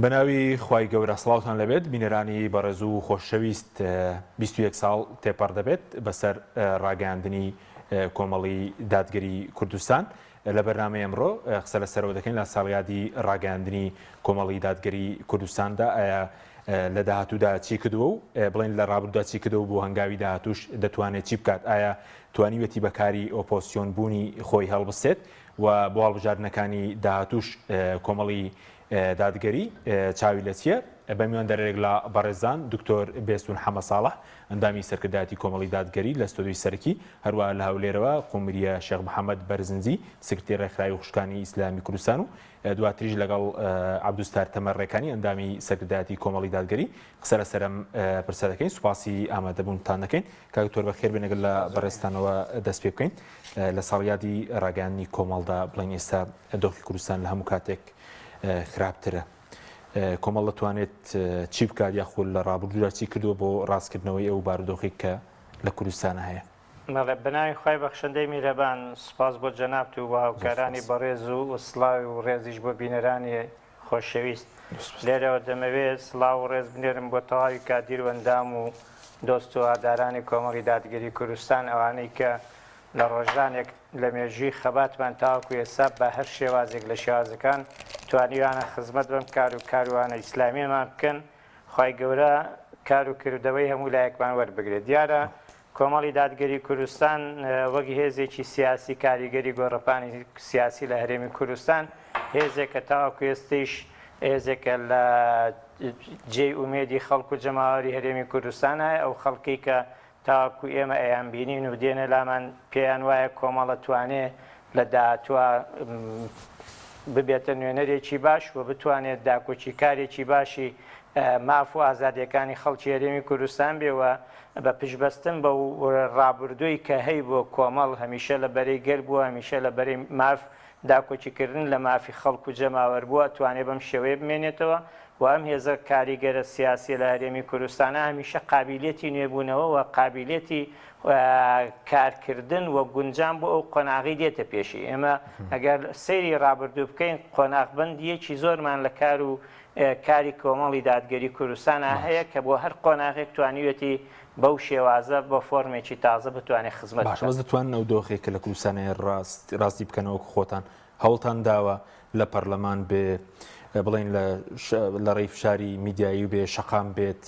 بەناوی خوای گەورە سڵاوتان لێبێت بینەرانی بەڕێز و خۆشەویست 21 ساڵ تێپەڕ دەبێت بەسەر ڕاگەیاندنی کۆمەڵی دادگەری کوردستان لە بەرنامەی ئەمڕۆ قسە لەسەرەوە دەکەین لە ساڵیادی ڕاگەیاندنی کۆمەڵی دادگەری کوردستاندا ئایا لە داهاتوودا چی کردووە و بڵێن لە ڕابردوودا چی کردووە بۆ هەنگاوی داهاتووش دەتوانێت چی بکات ئایا توانیویەتی بەکاری ئۆپۆسیۆن بوونی خۆی هەڵبستێت و بۆ هەڵبژاردنەکانی داهاتووش کۆمەڵی دادگەری چاوی لە چییە؟ بە میواندارێک لە بەڕێزان دکتۆر بێستون حەمە ساڵح ئەندامی سەرکردایەتی کۆمەڵی دادگەری لە ستۆدیۆی سەرەکی، هەروەها لە هەولێرەوە قومریە شێخ محەمەد بەرزنجی سکرتێر ڕێکخراوی خوشکانی ئیسلامی کوردستان و دواتریش لەگەڵ عەبدولستار تەمەر ڕێکانی ئەندامی سەرکردایەتی کۆمەڵی دادگەری قسە لەسەر ئەم پرسە دەکەین. سوپاسی ئامادەبوونتان دەکەین. کاک دکتۆر بەخێر بێن. ئەگەر لە بەڕێزتانەوە دەست پێ بکەین لە ساڵیادی ڕاگەیاندنی کۆمەڵدا بڵێین ئێستا دۆخی کوردستان لە هەموو کاتێک خراپترە. کۆمەڵ دەتوانێت چی بکات یاخود لە ڕابردوودا چی کردووە بۆ ڕاستکردنەوەی ئەو بارودۆخی کە لە کوردستانە هەیە؟ بەڵێ، بەناوی خوای بەخشندەی میهرەبان، سوپاس بۆ جەنابت و بۆ هاوکارانی بەڕێز و سڵاو و ڕێزیش بۆ بینەرانی خۆشەویست. لێرەوە دەمەوێت سڵاو و ڕێز بنێرم بۆ تەواوی کادیر و ئەندام و دۆست و هەوادارانی کۆمەڵی دادگەری کوردستان، ئەوانەی کە لە ڕۆژانێک لە مێژووی خەباتمان تاوەکو ئێستا بە هەر شێوازێک لە شێوازەکان توانیویانە خزمەت بەم کار و کاروانە ئیسلامیەمان بکەن، خوای گەورە کار و کردەوەی هەموو لایەکمان وەربگرێت. دیارە کۆمەڵی دادگەری کوردستان وەک هێزێکی سیاسی کاریگەری گۆڕەپانی سیاسی لە هەرێمی کوردستان هێزێکە تاوەکو ئێستەیش هێزێکە لە جێی ئومێدی خەڵک و جەماوەری هەرێمی کوردستانە ئەو خەڵکەی کە تاوەکو ئێمە ئەیانبینین و دێنە لامان پێیان وایە کۆمەڵ ئەتوانێ لە داهاتووا ببێتە نوێنەرێکی باش و بتوانێت داکۆکیکارێکی باشی ماف و ئازادیەکانی خەڵکی هەرێمی کوردستان بێ و بە پشتبەستن بەو ڕابردووی کە هەیبووە کۆمەڵ هەمیشە لە بەرەی گەل بووە هەمیشە لە بەرەی ماف داکۆکیکردن لە مافی خەڵک و جەماوەر بووە ئەتوانێ بەم شێوەیە بمێنێتەوە و ئەم هێزە کاریگەرە سیاسیە لە هەرێمی کوردستانا هەمیشە قابیلیەتی نوێبوونەوە و قابیلیەتی کارکردن و گونجان بۆ ئەو قۆناغەی دێتە پێشی. ئێمە ئەگەر سەیری ڕابردوو بکەین قۆناغبەندییەکی زۆرمان لە کار و کاری کۆمەڵی دادگەری کوردستانا هەیە کە بۆ هەر قۆناغێک توانیویەتی بەو شێوازە بە فۆرمێکی تازە بتوانێت خزمەت باشە بەس دەتوانن ئەو دۆخێک کە لە کوردستان هەیە ڕاست ڕاستی بکەنەوە وەکو خۆتان هەوڵتان داوە لە پەرلەمان بێ بڵێن لە لە ڕێی فشاری میدیایی و بێ شەقام بێت.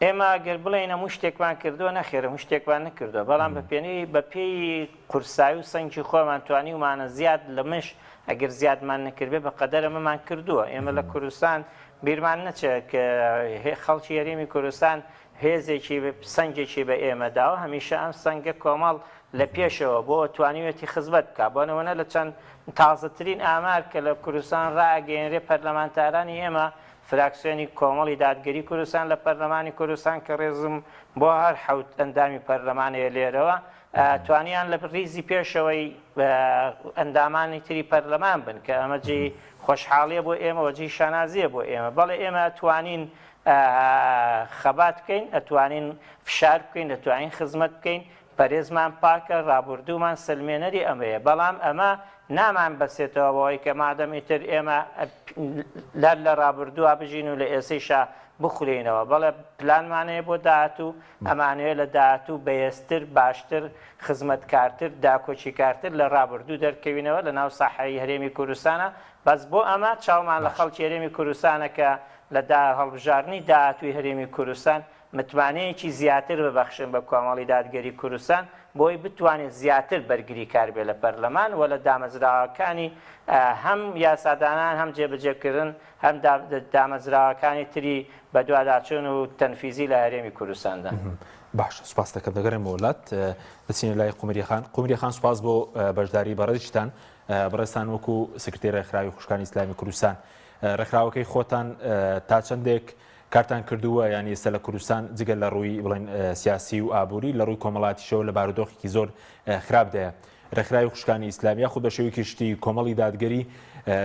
ئێمە گەر بڵێین هەموو شتێکمان کردووە نەخێر هەموو شتێکمان نەکردووە بەڵام بە پێنی بە پێی قورسایی و سەنگی خۆمان توانیومانە زیاد لەمەش ئەگەر زیادمان نەکردبێ بە قەدەر ئەمەمان کردووە ئێمە لە کوردستان بیرمان نەچێت کە خەڵکی هەرێمی کوردستان هێزێکی سەنگێکی بە ئێمە داوە، هەمیشە ئەم سەنگە کۆمەڵ لە پێشەوە بۆوە توانیویەتی خزمەت بکا، بۆ نموونە لە چەند تازەترین ئامار کە لە کوردستان ڕائەگەیەنرێ پەرلەمانتارانی ئێمە فراکسیۆنی کۆمەڵی دادگەری کوردستان لە پەرلەمانی کوردستان کە ڕێزم بۆ هەر حەوت ئەندامی پەرلەمان هەیە لێرەوە توانیان لە ڕیزی پێشەوەی ئەندامانی تری پەرلەمان بن کە ئەمە جێی خۆشحاڵیە بۆ ئێمە و جێی شانازیە بۆ ئێمە بەڵێ ئێمە توانین خەبات بکەین، ئەتوانین فشار بکەین، دەتوانین خزمەت بکەین، پەرێزمان پاکە، ڕابوردوومان سەلمێنەری ئەمەیە، بەڵام ئەمە نامان بەسێتەوە بەوەی کە مادەم ئیتر ئێمە هەر لە ڕابردووا بژین و لە ئێسەیشا بخولێینەوە، بەڵێ پلانمان هەیە بۆ داهاتوو، ئەمانەوێ لە داهاتوو بەهێزتر، باشتر، خزمەتکارتر، داکۆکیکارتر لە ڕابردوو دەرکەوینەوە لەناو ساحەی هەرێمی کوردستانا، بەس بۆ ئەمە چاومان لە خەڵکی هەرێمی کوردستانە کە لە هەڵبژاردنی داهاتووی هەرێمی کوردستان متمانەیەکی زیاتر ببەخشن بە کۆمەڵی دادگەری کوردستان بۆی بتوانێت زیاتر بەرگریکار بێت لە پەرلەمان و لە دامەزراوەکانی هەم یاسادانان هەم جێبەجێکردن هەم دامەزراوەکانی تری بەدواداچوون و تەنفیزی لە هەرێمی کوردستاندا. باشە سوپاست دەکەم دەگەڕێمەوە لات دەچینە لای قومریە خان قومریە خان سوپاس بۆ بەشداری بەڕێزیشتان بەڕێزتان وەکو سکرتێری ڕێکخراوی خوشکانی ئیسلامی کوردستان ڕێکخراوەکەی خۆتان تا چەندێک کارتان کردووە یان ئێستا لە کوردستان جگە لە ڕووی بڵێن سیاسی و ئابووری لە ڕووی کۆمەڵاتیشەوە لە بارودۆخێکی زۆر خراپدایە ڕێکخراوی خوشکانی ئیسلام یاخود بە شێوەی گشتی کۆمەڵی دادگەری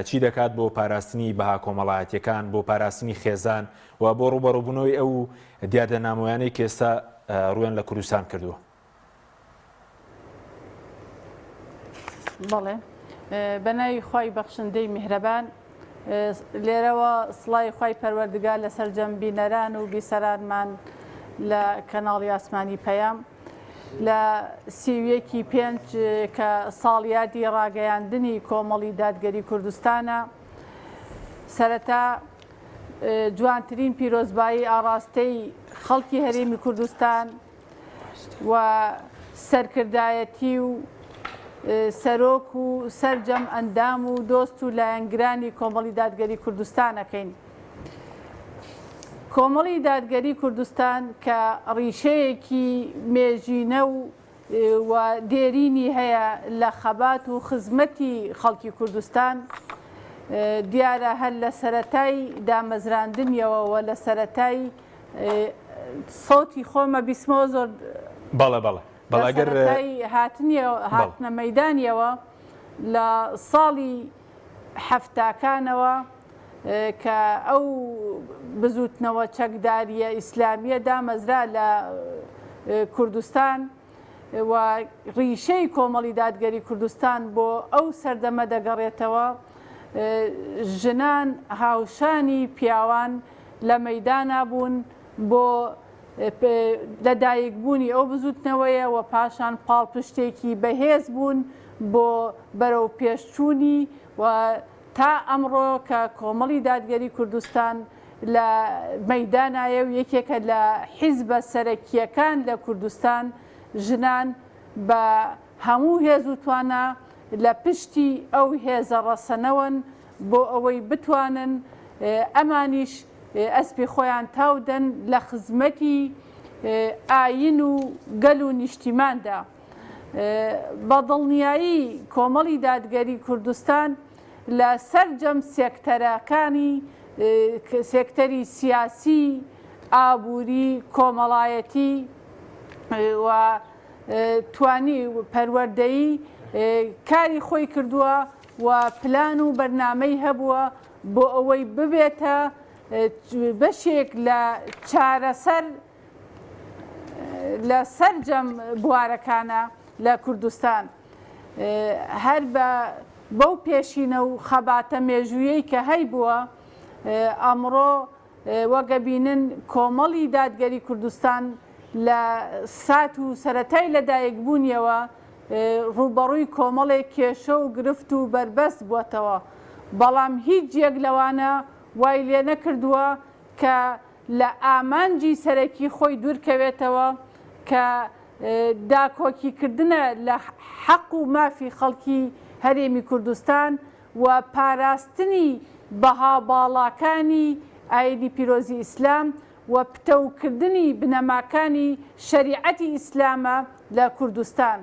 چی دەکات بۆ پاراستنی بەها کۆمەڵایەتیەکان بۆ پاراستنی خێزان و بۆ ڕووبەڕووبوونەوەی ئەو دیاردە نامۆیانەی کە ئێستا ڕوویان لە کوردستان کردووە؟ بەڵێ بە ناوی خوای بەخشندەی میهرەبان. لێرەوە سڵاوی خوای پەروەردگار لە سەرجەم بینەران و بیسەرانمان لە کەناڵی ئاسمانی پەیام لە 31 پێنج کە ساڵیادی ڕاگەیاندنی کۆمەڵی دادگەری کوردستانە سەرەتا جوانترین پیرۆزبایی ئاڕاستەی خەڵکی هەرێمی کوردستان و سەرکردایەتی و سەرۆک و سەرجەم ئەندام و دۆست و لایەنگرانی کۆمەڵی دادگەری کوردستان ئەکەین. کۆمەڵی دادگەری کوردستان کە ڕیشەیەکی مێژینە و و دێرینی هەیە لە خەبات و خزمەتی خەڵکی کوردستان، دیارە هەر لە سەرەتای دامەزراندنیەوە و لە سەرەتای سەوتی خۆمە بیسمەوە زۆر بەڵێ بەڵێ بەڵێ ئەگەر سەرەتای هاتنیەوە هاتنە مەیدانیەوە لە ساڵی حەفتاکانەوە کە ئەو بزووتنەوە چەکدارییە ئیسلامییە دامەزرا لە کوردستان و ڕیشەی کۆمەڵی دادگەری کوردستان بۆ ئەو سەردەمە دەگەڕێتەوە، ژنان هاوشانی پیاوان لە مەیدانا بوون بۆ لەدایکبوونی ئەو بزووتنەوەیە و پاشان پاڵپشتێکی بەهێز بوون بۆ بەرەوپێشچوونی و تا ئەمڕۆ کە کۆمەڵی دادگەری کوردستان لە مەیدانایە و یەکێکە لە حیزبە سەرەکییەکان لە کوردستان، ژنان بە هەموو هێز و توانا لە پشتی ئەو هێزە ڕەسەنەوەن بۆ ئەوەی بتوانن ئەمانیش ئەسپی خۆیان تاو دەن لە خزمەتی ئایین و گەل و نیشتیماندا. بە دڵنیایی کۆمەڵی دادگەری کوردستان لە سەرجەم سێکتەرەکانی سێکتەری سیاسی، ئابووری، کۆمەڵایەتی و توانی پەروەردەیی کاری خۆی کردووە و پلان و بەرنامەی هەبووە بۆ ئەوەی ببێتە بەشێک لە چارەسەر لە سەرجەم بوارەکانە لە کوردستان هەر بە بەو پێشینە و خەباتە مێژوویەی کە هەیبووە ئەمڕۆ وەک ئەبینن کۆمەڵی دادگەری کوردستان لە سات و سەرەتای لەدایکبوونیەوە ڕووبەڕووی کۆمەڵێک کێشە و گرفت و بەربەست بووەتەوە بەڵام هیچ یەک لەوانە وای لێ نەکردووە کە لە ئامانجی سەرەکی خۆی دوورکەوێتەوە کە داکۆکیکردنە لە حەق و مافی خەڵکی هەرێمی کوردستان و پاراستنی بەها باڵاکانی ئایینی پیرۆزی ئیسلام و پتەوکردنی بنەماکانی شەریعەتی ئیسلامە لە کوردستان.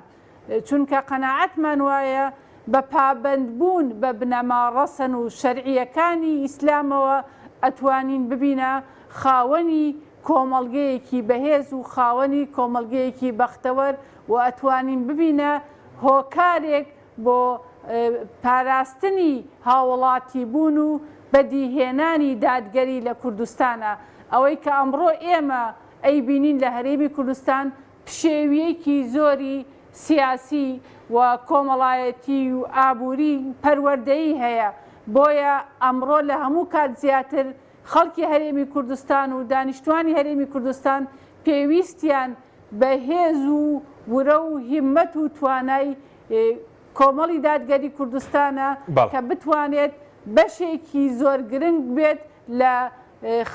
چونکە قەناعەتمان وایە بە پابەندبوون بە بنەما ڕەسەن و شەرعییەکانی ئیسلامەوە ئەتوانین ببینە خاوەنی کۆمەڵگەیەکی بەهێز و خاوەنی کۆمەڵگەیەکی بەختەوەر و ئەتوانین ببینە هۆکارێک بۆ پاراستنی هاوڵاتیبوون و بەدیهێنانی دادگەری لە کوردستانا. ئەوەی کە ئەمڕۆ ئێمە ئەیبینین لە هەرێمی کوردستان پشێوییەکی زۆری سیاسی و کۆمەڵایەتی و ئابووری و پەروەردەیی هەیە، بۆیە ئەمڕۆ لە هەموو کات زیاتر خەڵکی هەرێمی کوردستان و دانیشتوانی هەرێمی کوردستان پێویستیان بە هێز و ورە و هیممەت و توانای کۆمەڵی دادگەری کوردستانە کە بتوانێت بەشێکی زۆر گرنگ بێت لە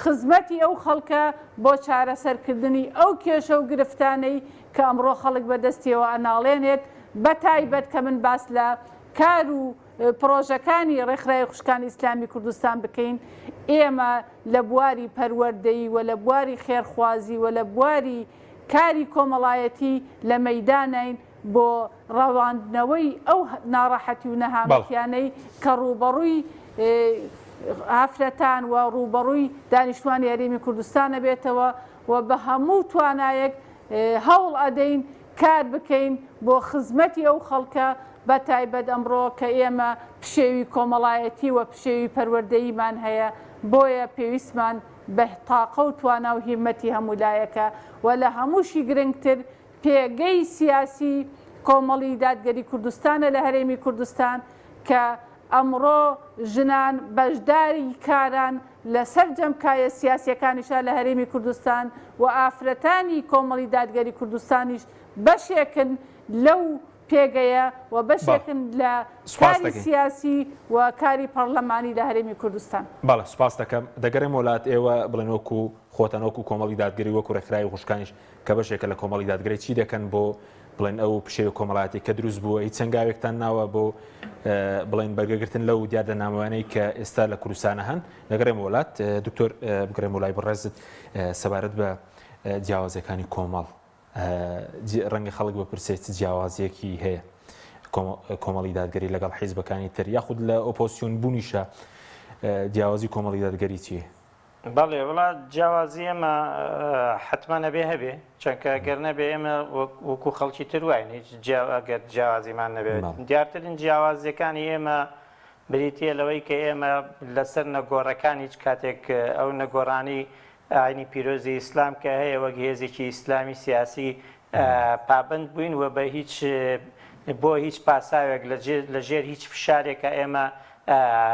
خزمەتی ئەو خەڵکە بۆ چارەسەرکردنی ئەو کێشە و گرفتانەی کە ئەمڕۆ خەڵک بەدەستیەوە ئەناڵێنێت، بەتایبەت کە من باس لە کار و پڕۆژەکانی ڕێکخراوی خوشکانی ئیسلامی کوردستان بکەین، ئێمە لە بواری پەروەردەیی و لە بواری خێرخوازی و لە بواری کاری کۆمەڵایەتی لە مەیدانین بۆ ڕەواندنەوەی ئەو ناڕەحەتی و نەهامەتیانەی کە ڕووبەڕووی ئافرەتان و ڕووبەڕووی دانیشتوانی هەرێمی کوردستان ئەبێتەوە و بە هەموو توانایەک هەوڵ ئەدەین کار بکەین بۆ خزمەتی ئەو خەڵکە بە تایبەت ئەمڕۆ کە ئێمە پشێوی کۆمەڵایەتی و پشێوی پەروەردەییمان هەیە بۆیە پێویستمان بە تاقە و توانا و هیمەتی هەموو لایەکە و لە هەمووشی گرنگتر پێگەی سیاسی کۆمەڵی دادگەری کوردستانە لە هەرێمی کوردستان کە. ئەمڕۆ ژنان بەشداری کاران لە سەرجەم کایە سیاسیەکانیشا لە هەرێمی کوردستان و ئافرەتانی کۆمەڵی دادگەری کوردستانیش بەشێکن لەو پێگەیە و بەشێکن لە کاری سیاسی و کاری پەڕلەمانی لە هەرێمی کوردستان. بەڵێ سوپاست دەکەم. دەگەرێمەوە لات ئێوە بڵێن وەکو خۆتان وەکو کۆمەڵی دادگەری وەکو ڕێکخراوی خوشکانیش کە بەشێکە لە کۆمەڵی دادگەری چی دەکەن بۆ بڵێن ئەو پشێوی کۆمەڵایەتی کە دروست بووە هیچ هەنگاوێکتان ناوە بۆ بڵێن بەرگەگرتن لەو دیاردە نامۆیانەی کە ئێستا لە کوردستانە هەن دەگەڕێمەوە لات دکتۆر بگەڕێمەوە لای بەڕێزت سەبارەت بە جیاوازیەکانی کۆمەڵ ڕەنگە خەڵک بپرسێت چ جیاوازیەکی هەیە کۆمەڵی دادگەری لەگەڵ حیزبەکانی تر یاخود لە ئۆپۆسیۆن بوونیشە جیاوازی کۆمەڵی دادگەری چییە؟ بەڵێ وڵا جیاوازی ئێمە حتمما نەبێ هەبێ چونکە گەر نەبێ ئێمە وەکو خەڵکی تر واین هیچ ئەگەر جیاوازیمان نەبێت دیارترین جیاوازیەکانی ئێمە بریتە لەوەی کە ئێمە لەسەر نەگۆڕەکان هیچ کاتێک ئەو نەگۆڕانی ئاینی پیرۆزی ئیسلام کە هەیە وەک هێزێکی ئیسلامی سیاسی پابەند بووین و بە هیچ بۆ هیچ پاساوێک لە ژێر هیچ فشارێکە ئێمە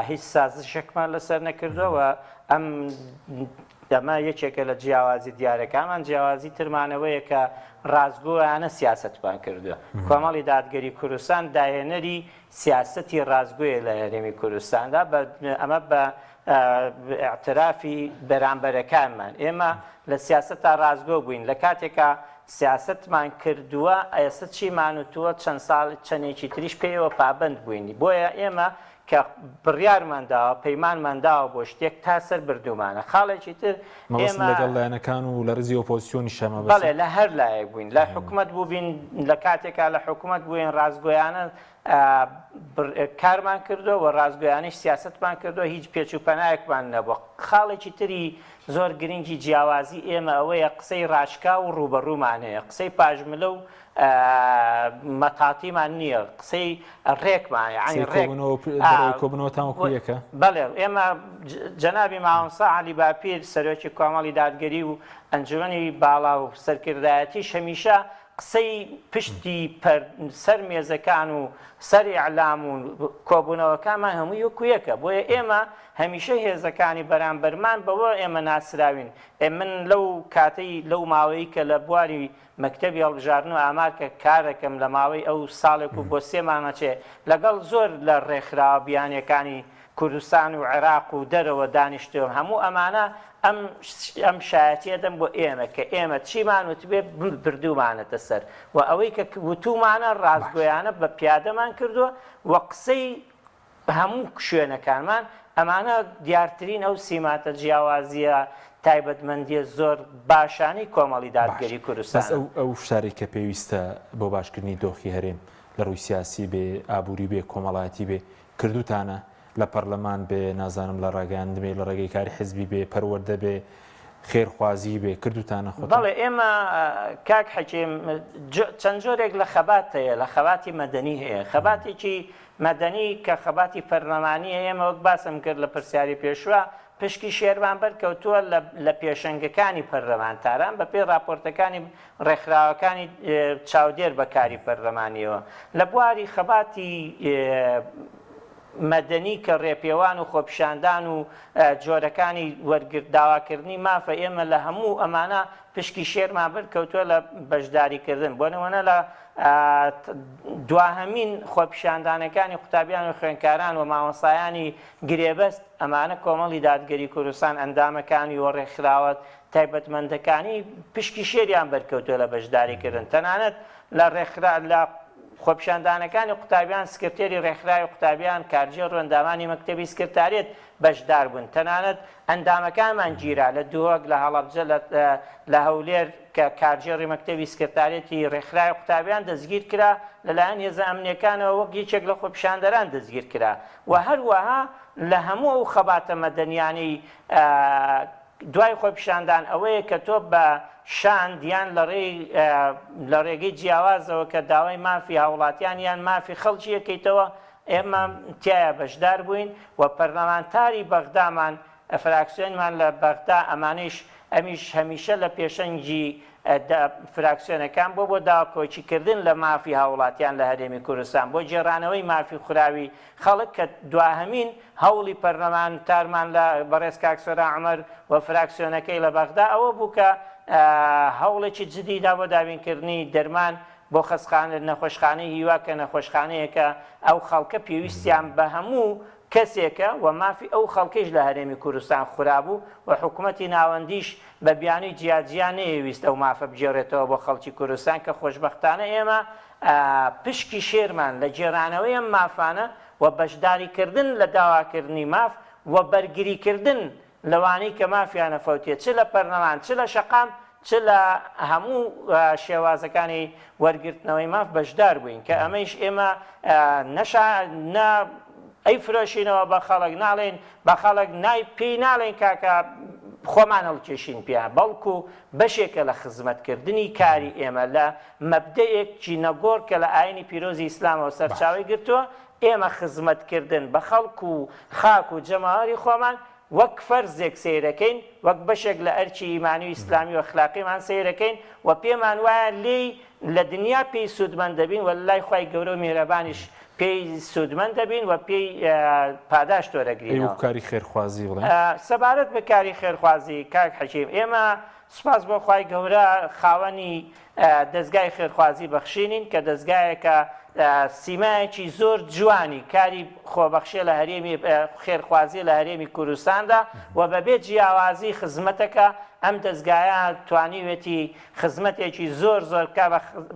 هیچ سازشێکمان لەسەر نەکردووە و ئەم دەمە یەکێکە لە جیاوازی دیارەکانمان جیاوازی ترمانەوەیە کە ڕاستگۆیانە سیاسەتمان کردووە کۆمەڵی دادگەری کوردستان داهێنەری سیاسەتی ڕاستگۆیە لە هەرێمی کوردستاندا ئەمە بە ئیعترافی بەرامبەرەکانمان ئێمە لە سیاسەتا ڕاستگۆ بووین لە کاتێکا سیاسەتمان کردووە ئێستا چیمان وتووە چەند ساڵ چەندێکی تریش پێیەوە پابەند بووین بۆیە ئێمە کە بڕیارمان داوە پەیمانمان داوە بۆ شتێک تا سەر بردوومانە خاڵێکی تر مەبەستم لەگەڵ لایەنەکان و لە ڕیزی ئۆپۆزسیۆنیشە مەبەستم. بەڵێ لە هەر لایەک بووین لە حکومەت بووبین لە کاتێکا لە حکومەت بووین ڕاستگۆیانە کارمان کردووە و ڕاستگۆیانەش سیاسەتمان کردووە هیچ پێچ و پەنایەکمان نەبووە خاڵێکی تری زۆر گرنگی جیاوازی ئێمە ئەوەیە قسەی ڕاشکاو و ڕووبەڕوومان هەیە قسەی پاژملە و مەتاتیمان نییە قسەی ڕێکمان یعنی ڕێک کۆبوونەوەتان وەکو یەکە؟ بەڵێ ئێمە جەنابی مامۆستا عەلی باپیر سەرۆکی کۆمەڵی دادگەری و ئەنجومەنی باڵا و سەرکردایەتیش هەمیشە قسەی پشتی سەر مێزەکان و سەر ئیعلام و کۆبوونەوەکانمان هەمووی وەکو یەکە بۆیە ئێمە هەمیشە هێزەکانی بەرامبەرمان بەوە ئێمە ناسراوین من لەو کاتەی لەو ماوەی کە لە بواری مەکتەبی هەڵبژاردن و ئامار کە کارەکەم لە ماوەی ئەو ساڵێک و بۆ سێ مانگ ئەچێ لەگەڵ زۆر لە ڕێکخراوە بیانیەکانی کوردستان و عێراق و دەرەوە دانیشتووم هەموو ئەمانە ئەم ئەم شایەتیە دەم بۆ ئێمە کە ئێمە چیمان وتبێ بردوومانەتە سەر و ئەوەی کە وتوومانە ڕاستگۆیانە بە پیادەمان کردووە و قسەی هەموو شوێنەکانمان، ئەمانە دیارترین ئەو سیماتە جیاوازییە تایبەتمەندییە زۆر باشانەی کۆمەڵی دادگەری باشە بەس کوردستانن. ئەو ئەو فشارەی کە پێویستە بۆ باشکردنی دۆخی هەرێم لە ڕووی سیاسی بێ، ئابووری بێ، کۆمەڵایەتی بێ، کردووتانە؟ لە پەرلەمان بێ، نازانم لە ڕاگەیاندن بێ، لە ڕێگەی کاری حزبی بێ، پەروەردە بێ، خێرخوازی بێ، کردووتانە خۆتان؟ بەڵێ ئێمە کاک حەکیم چەند جۆرێک لە خەبات هەیە، لە خەباتی مەدەنی هەیە، خەباتێکی مەدەنی کە خەباتی پەرلەمانییە، ئێمە وەک باسم کرد لە پرسیاری پێشوە، پشکی شێرمان بەرکەوتووە لە لە پێشەنگەکانی پەرلەمانتاران بە پێی ڕاپۆرتەکانی ڕێکخراوەکانی چاودێر بە کاری پەرلەمانییەوە لە بواری خەباتی مەدەنی کە ڕێپێوان و خۆپیشاندان و جۆرەکانی وەرگرت داواکردنی مافە ئێمە لە هەموو ئەمانە پشکی شێرمان بەرکەوتووە لە بەشداریکردن بۆ نموونە لە دواهەمین خۆپیشاندانەکانی قوتابیان و خوێندکاران و مامۆستایانی گرێبەست، ئەمانە کۆمەڵی دادگەری کوردستان ئەندامەکانی و ڕێکخراوە تایبەتمەندەکانی پشکی شێریان بەرکەوتووە لە بەشداریکردن تەنانەت لە ڕێکخرا لە خۆپیشاندانەکانی قوتابیان سکرتێری ڕێکخراوی قوتابیان کارگێڕ و ئەندامانی مەکتەبی سکرتاریەت بەشدار بوون تەنانەت ئەندامەکانمان گیرا لە دهۆک، لە هەڵەبجە، لە لە هەولێر کە کارگێڕی مەکتەبی سکرتاریەتی ڕێکخراوی قوتابیان دەستگیر کرا لەلایەن هێزە ئەمنیەکانەوە وەک یەکێک لە خۆپیشاندەران دەستگیر کرا و هەروەها لە هەموو ئەو خەباتە مەدەنیانەی دوای خۆپیشاندان ئەوەیە کە تۆ بە شاند یان لە ڕێی لە ڕێگەی جیاوازەوە کە داوای مافی هاوڵاتیان یان مافی خەڵکی ئەکەیتەوە ئێمە تیایا بەشدار بووین و پەرلەمانتاری بەغدامان فراکسیۆنمان لە بەغدا ئەمانەیش ئەمیش هەمیشە لە پێشەنگی. فراکسیۆنەکان بۆ بۆ داکۆکیکردن لە مافی هاوڵاتیان لە هەرێمی کوردستان، بۆ گێڕانەوەی مافی خوراوی خەڵک کە دواهەمین هەوڵی پەرلەمانتارمان لە بەڕێز کاک سۆران عومەر و فراکسیۆنەکەی لە بەغدا ئەوە بوو کە هەوڵێکی جدی دا بۆ دابینکردنی دەرمان بۆ خەستخانە نەخۆشخانەی هیوا کە نەخۆشخانەیەکە ئەو خەڵکە پێویستیان بە هەموو کەسێکە و مافی ئەو خەڵکەیش لە هەرێمی کوردستان خورابوو و حکومەتی ناوەندیش بە بیانووی جیا جیا نەیەویست ئەو مافە بگێڕێتەوە بۆ خەڵکی کوردستان کە خۆشبەختانە ئێمە پشکی شێرمان لە گێڕانەوەی ئەم مافانە و بەشداریکردن لە داواکردنی ماف و بەرگریکردن لەوانەی کە مافیان ئەفەوتێ چ لە پەرلەمان چ لە شەقام چ لە هەموو شێوازەکانی وەرگرتنەوەی ماف بەشدار بووین کە ئەمەیش ئێمە نەشا نە ئەیفرۆشینەوە بە خەڵک ناڵێین بە خەڵک نای پێی ناڵێین کاکە خۆمان هەڵکێشین پێیان بەڵکو بەشێکە لە خزمەتکردنی کاری ئێمە لە مەبدەئێکی نەگۆڕ کە لە ئاینی پیرۆزی ئیسلامەوە سەرچاوەی گرتووە ئێمە خزمەتکردن بە خەڵک و خاک و جەماوەری خۆمان وەک فەرزێک سەیرەکەین، وەک بەشێک لە ئەرکی ئیمانی و ئیسلامی و ئەخلاقیمان سەیرەکەین و پێمان وایە لێی لە دنیا پێی سوودمەند دەبین و لای خوای گەورە و میهرەبانیش پێی سوودمەند دەبین و پێی پاداشت ئەی وەرەگرینەوە. وەکو کاری خێرخوازی بڵێن؟ سەبارەت بە کاری خێرخوازی کاک حەکیم ئێمە سوپاس بۆ خوای گەورە خاوەنی دەزگای خێرخوازی بەخشینین کە دەزگایەکە سیمایەکی زۆر جوانی کاری خۆبەخشیە لە هەرێمی خێرخوازیە لە هەرێمی کوردستاندا و بەبێ جیاوازی خزمەتەکە ئەم دەزگایە توانیوێتی خزمەتێکی زۆر زۆر بکا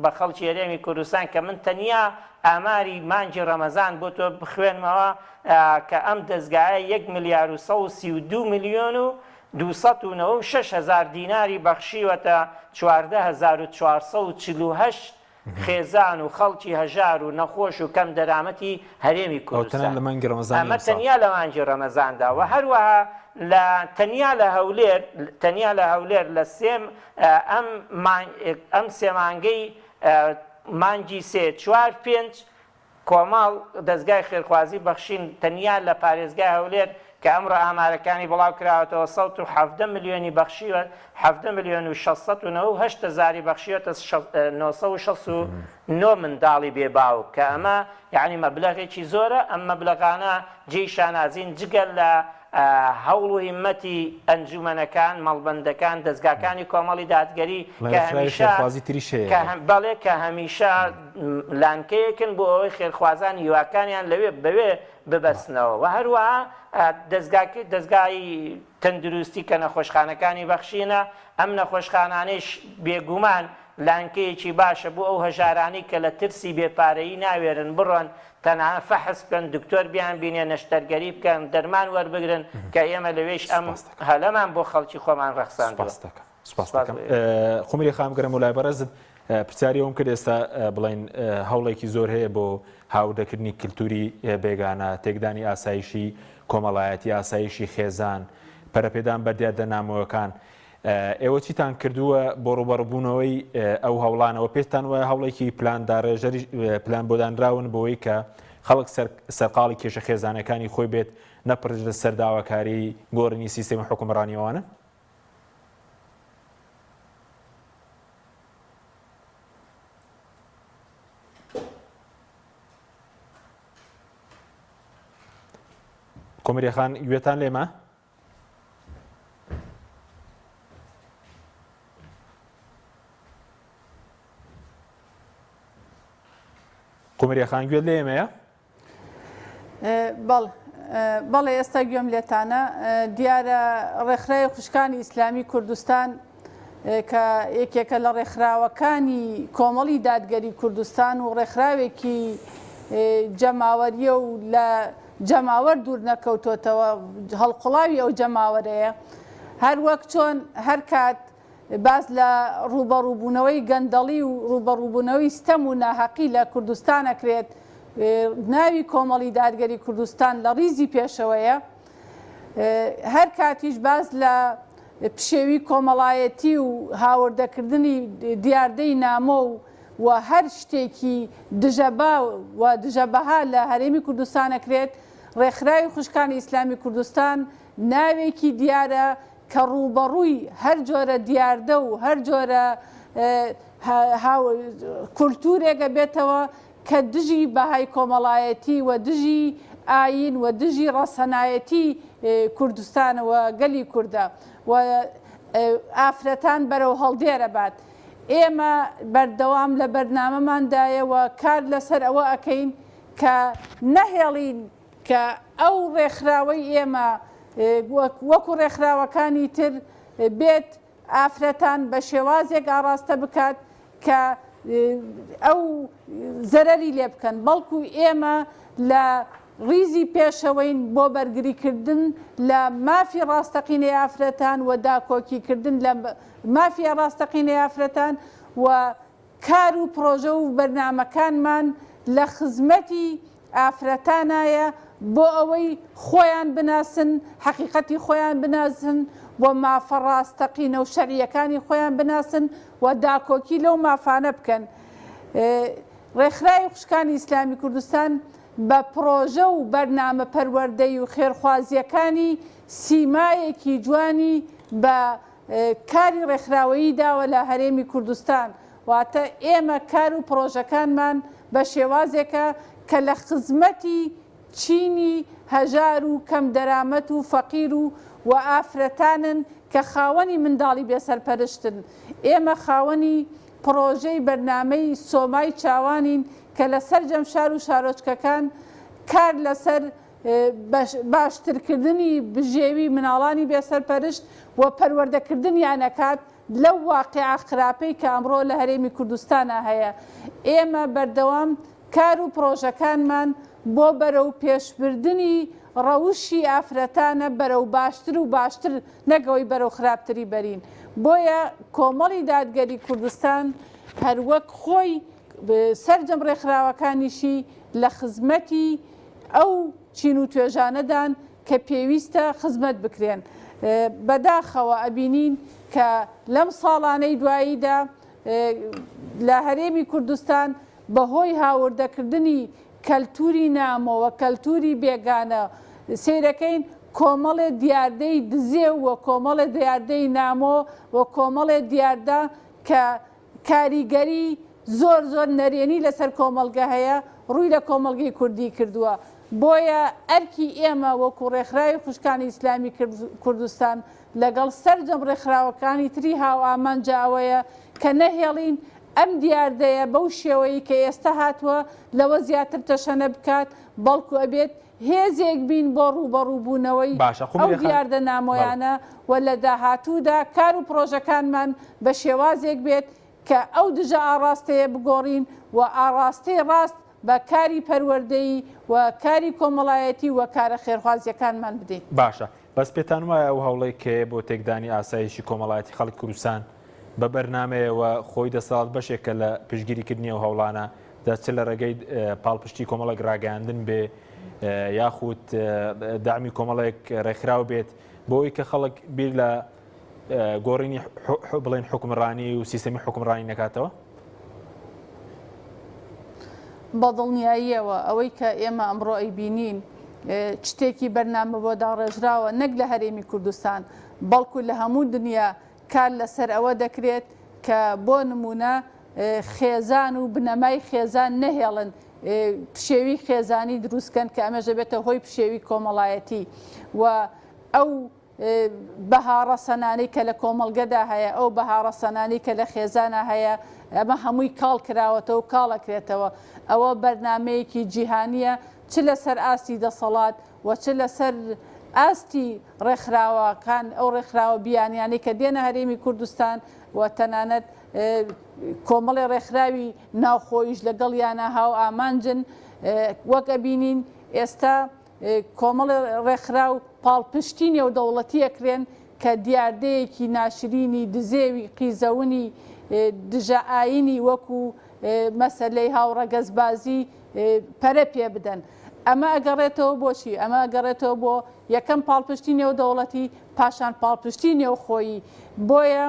بە خەڵکی هەرێمی کوردستان کە من تەنیا ئاماری مانگی ڕەمەزان بۆ تۆ بخوێنمەوە کە ئەم دەزگایە یەک ملیار و 132 ملیۆن و 296 هەزار دیناری بەخشیوەتە 14448 خێزان و خەڵکی هەژار و نەخۆش و کەم دەرامەتی هەرێمی ئەوە تەنها کوردستان. لە مانگی ڕەمەزانی ئەمە ئەمساڵ. تەنیا لە مانگی ڕەمەزاندا و هەروەها لە تەنیا لە هەولێر تەنیا لە هەولێر لە سێ ئەم ئەم سێ مانگەی مانگی سێ چوار پێنج کۆمەڵ دەزگای خێرخوازی بەخشین تەنیا لە پارێزگای هەولێر کە ئەمڕۆ ئامارەکانی بڵاو کراوەتەوە 117 ملیۆنی بەخشیوە 17 ملیۆن و 698 هەزاری بەخشیوەتە 969 منداڵی بێ باوک کە ئەمە یەعنی مەبلەغێکی زۆرە ئەم مەبلەغانە جێی شانازین جگە لە هەوڵ و هیممەتی ئەنجومەنەکان، مەڵبەندەکان، دەزگاکانی کۆمەڵی دادگەری کە ڕێکخراوی هەمیشە خێرخوازی تریش هەیە کە ئەوە. بەڵێ کە هەمیشە لانکەیەکن بۆ ئەوەی خێرخوازان هیواکانیان لەوێ بەوێ ببەستنەوە و هەروەها دەزگاکەی دەزگای تەندروستی کە نەخۆشخانەکانی بەخشینە ئەم نەخۆشخانانەیش بێگومان لانکەیەکی باشە بۆ ئەو هەژارانەی کە لە ترسی بێ پارەیی ناوێرن بڕۆن تەنها فەحس بکەن، دکتۆر بیانبینێ، نەشتەرگەری بکەن، دەرمان وەربگرن، کە ئێمە لەوێیش ئەم سوپاست دەکەم. هەلەمان بۆ خەڵکی خۆمان ڕەخساندووە. سوپاست دەکەم. سوپاست سوپاس دەکەم. بۆ ئێوە. قومری خان بگەرمەوە لای بەڕێزت، پرسیاری ئەوەم کرد ئێستا بڵێین هەوڵێکی زۆر هەیە بۆ هاوردەکردنی کلتوری بێگانە، تێکدانی ئاسایشی کۆمەڵایەتی، ئاسایشی خێزان، پەرەپێدان بە دیاردە نامۆیەکان. ئێوە چیتان کردووە بۆ ڕووبەڕووبوونەوەی ئەو هەوڵانەوە؟ پێتان وایە هەوڵێکی پلانداڕێژەری پلان بۆدانراون بۆی کە خەڵک سەرقاڵی کێشە خێزانەکانی خۆی بێت نەپڕژێتە سەر داواکاری گۆڕینی سیستەمی حوکمڕانی ئەوانە؟ کۆمریە خان گوێتان لێمە؟ قومریە خان گوێت لێ ئێمەیە؟ بەڵێ ئێستا گوێم لێتانە دیارە ڕێکخراوی خوشکانی ئیسلامی کوردستان کە یەکێکە لە ڕێکخراوەکانی کۆمەڵی دادگەری کوردستان و ڕێکخراوێکی جەماوەریە و لە جەماوەر دوور نەکەوتۆتەوە هەڵقوڵاوی ئەو جەماوەرەیە هەر وەک چۆن هەر کات باس لە ڕووبەڕووبوونەوەی گەندەڵی و ڕووبەڕووبوونەوەی ستەم و ناهەقی لە کوردستان ئەکرێت ناوی کۆمەڵی دادگەری کوردستان لە ڕیزی پێشەوەیە هەر کاتیش باس لە پشێوی کۆمەڵایەتی و هاوردەکردنی دیاردەی نامۆ و و هەر شتێکی دژە باو و دژە بەها لە هەرێمی کوردستان ئەکرێت، ڕێکخراوی خوشکانی ئیسلامی کوردستان ناوێکی دیارە کە ڕووبەڕووی هەر جۆرە دیاردە و هەر جۆرە. کولتوورێک ئەبێتەوە کە دژی بەهای کۆمەڵایەتی و دژی ئایین و دژی ڕەسەنایەتی کوردستان و گەلی کوردە و ئافرەتان بەرەو هەڵدێر ئەبات. ئێمە بەردەوام لە بەرنامەماندایە و کار لەسەر ئەوە ئەکەین کە نەهێڵین کە ئەو ڕێکخراوەی ئێمە وەکو ڕێکخراوەکانی تر بێت ئافرەتان بە شێوازێک ئاڕاستە بکات کە ئەو زەرەری لێ بکەن، بەڵکو ئێمە لە ڕیزی پێشەوەین بۆ بەرگریکردن لە مافی ڕاستەقینەی ئافرەتان و داکۆکیکردن لە مافی ڕاستەقینەی ئافرەتان و کار و پڕۆژە و بەرنامەکانمان لە خزمەتی ئافرەتانایە بۆ ئەوەی خۆیان بناسن، حەقیقەتی خۆیان بناسن و مافە ڕاستەقینە و شەرعییەکانی خۆیان بناسن و داکۆکی لەو مافانە بکەن. ڕێکخراوی خوشکانی ئیسلامی کوردستان بە پڕۆژە و بەرنامە پەروەردەیی و خێرخوازییەکانی سیمایەکی جوانی بە کاری ڕێکخراوەیی داوە لە هەرێمی کوردستان، واتە ئێمە کار و پڕۆژەکانمان بە شێوازێکە کە لە خزمەتی چینی هەژار و کەم دەرامەت و فەقیر و و ئافرەتانن کە خاوەنی منداڵی بێسەرپەرشتن. ئێمە خاوەنی پڕۆژەی بەرنامەی سۆمای چاوانین کە لە سەرجەم شار و شارۆچکەکان کار لەسەر باشترکردنی بژێوی مناڵانی بێسەرپەرشت و پەروەردەکردنیان ئەکات لەو واقیعە خراپەی کە ئەمڕۆ لە هەرێمی کوردستانا هەیە. ئێمە بەردەوام کار و پڕۆژەکانمان بۆ بەرەو پێشبردنی ڕەوشی ئافرەتانە بەرەو باشتر و باشتر نەک ئەوەی بەرەو خراپتری بەرین. بۆیە کۆمەڵی دادگەری کوردستان هەروەک خۆی سەرجەم ڕێکخراوەکانیشی لە خزمەتی ئەو چین و توێژانەدان کە پێویستە خزمەت بکرێن. بەداخەوە ئەبینین کە لەم ساڵانەی دواییدا لە هەرێمی کوردستان بەهۆی هاوردەکردنی کەلتوری نامۆ و کەلتوری بێگانە سەیرەکەین کۆمەڵێ دیاردەی دزێو و کۆمەڵێ دیاردەی نامۆ و کۆمەڵێ دیاردە کە کاریگەری زۆر زۆر نەرێنی لەسەر کۆمەڵگە هەیە، ڕووی لە کۆمەڵگەی کوردی کردووە. بۆیە ئەرکی ئێمە وەکو ڕێکخراوی خوشکانی ئیسلامی کوردستان لەگەڵ سەرجەم ڕێکخراوەکانی تری هاوئامانجە ئەوەیە کە نەهێڵین ئەم دیاردەیە بەو شێوەیەی کە ئێستا هاتووە لەوە زیاتر تەشەنە بکات، بەڵکو ئەبێت هێزێک بین بۆ ڕووبەڕووبوونەوەی باشە ئەو قومری خان دیاردە بەڵێ. نامۆیانە و لە داهاتوودا کار و پڕۆژەکانمان بە شێوازێک بێت کە ئەو دژە ئاڕاستەیە بگۆڕین و ئاڕاستەی ڕاست بە کاری پەروەردەیی و کاری کۆمەڵایەتی و کارە خێرخوازییەکانمان بدەین. باشە بەس پێتان وایە ئەو هەوڵەی کەیە بۆ تێکدانی ئاسایشی کۆمەڵایەتی خەڵکی کوردستان بە بەرنامەیەوە خۆی دەسەڵات بەشێکە لە پشتگیری کردنی ئەو هەوڵانە جا چ لە ڕێگەی پاڵپشتی کۆمەڵێک ڕاگەیاندن بێ یاخود دامی کۆمەڵێک ڕێکخراو بێت بۆی کە خەڵک بیر لە گۆڕینی بڵێن حکومڕانی و سیستەمی حکومڕانی نەکاتەوە؟ بەدڵنیاییەوە ئەوەی کە ئێمە ئەمڕۆ ئەیبینین شتێکی بەرنامە بۆ داڕێژراوە نەک لە هەرێمی کوردستان بەڵکو لە هەموو دنیا کار لەسەر ئەوە دەکرێت کە بۆ نموونە خێزان و بنەمای خێزان نەهێڵن پشێوی خێزانی دروستکەن کە ئەمەش دەبێتە هۆی پشێوی کۆمەڵایەتی و ئەو بەها ڕەسەنانەی کە لە کۆمەڵگەدا هەیە، ئەو بەها ڕەسەنانەی کە لە خێزانا هەیە، ئەمە هەمووی کاڵ کراوەتەوە و کاڵ ئەکرێتەوە. ئەوە بەرنامەیەکی جیهانییە چ لەسەر ئاستی دەسەڵات و چ لەسەر ئاستی ڕێکخراوەکان، ئەو ڕێکخراوە بیانیانەی کە دێنە هەرێمی کوردستان و تەنانەت کۆمەڵێ ڕێکخراوی ناوخۆییش لەگەڵیانا هاوئامانجن. وەک ئەبینین ئێستا کۆمەڵێ ڕێکخراو پاڵپشتی نێودەوڵەتی ئەکرێن کە دیاردەیەکی ناشرینی دزێوی قیزەونی دژە ئاینی وەکو مەسەلەی هاوڕەگەزبازی پەرە پێ بدەن. ئەمە ئەگەڕێتەوە بۆ چی؟ ئەمە ئەگەڕێتەوە بۆ یەکەم پاڵپشتی نێودەوڵەتی، پاشان پاڵپشتی نێوخۆیی. بۆیە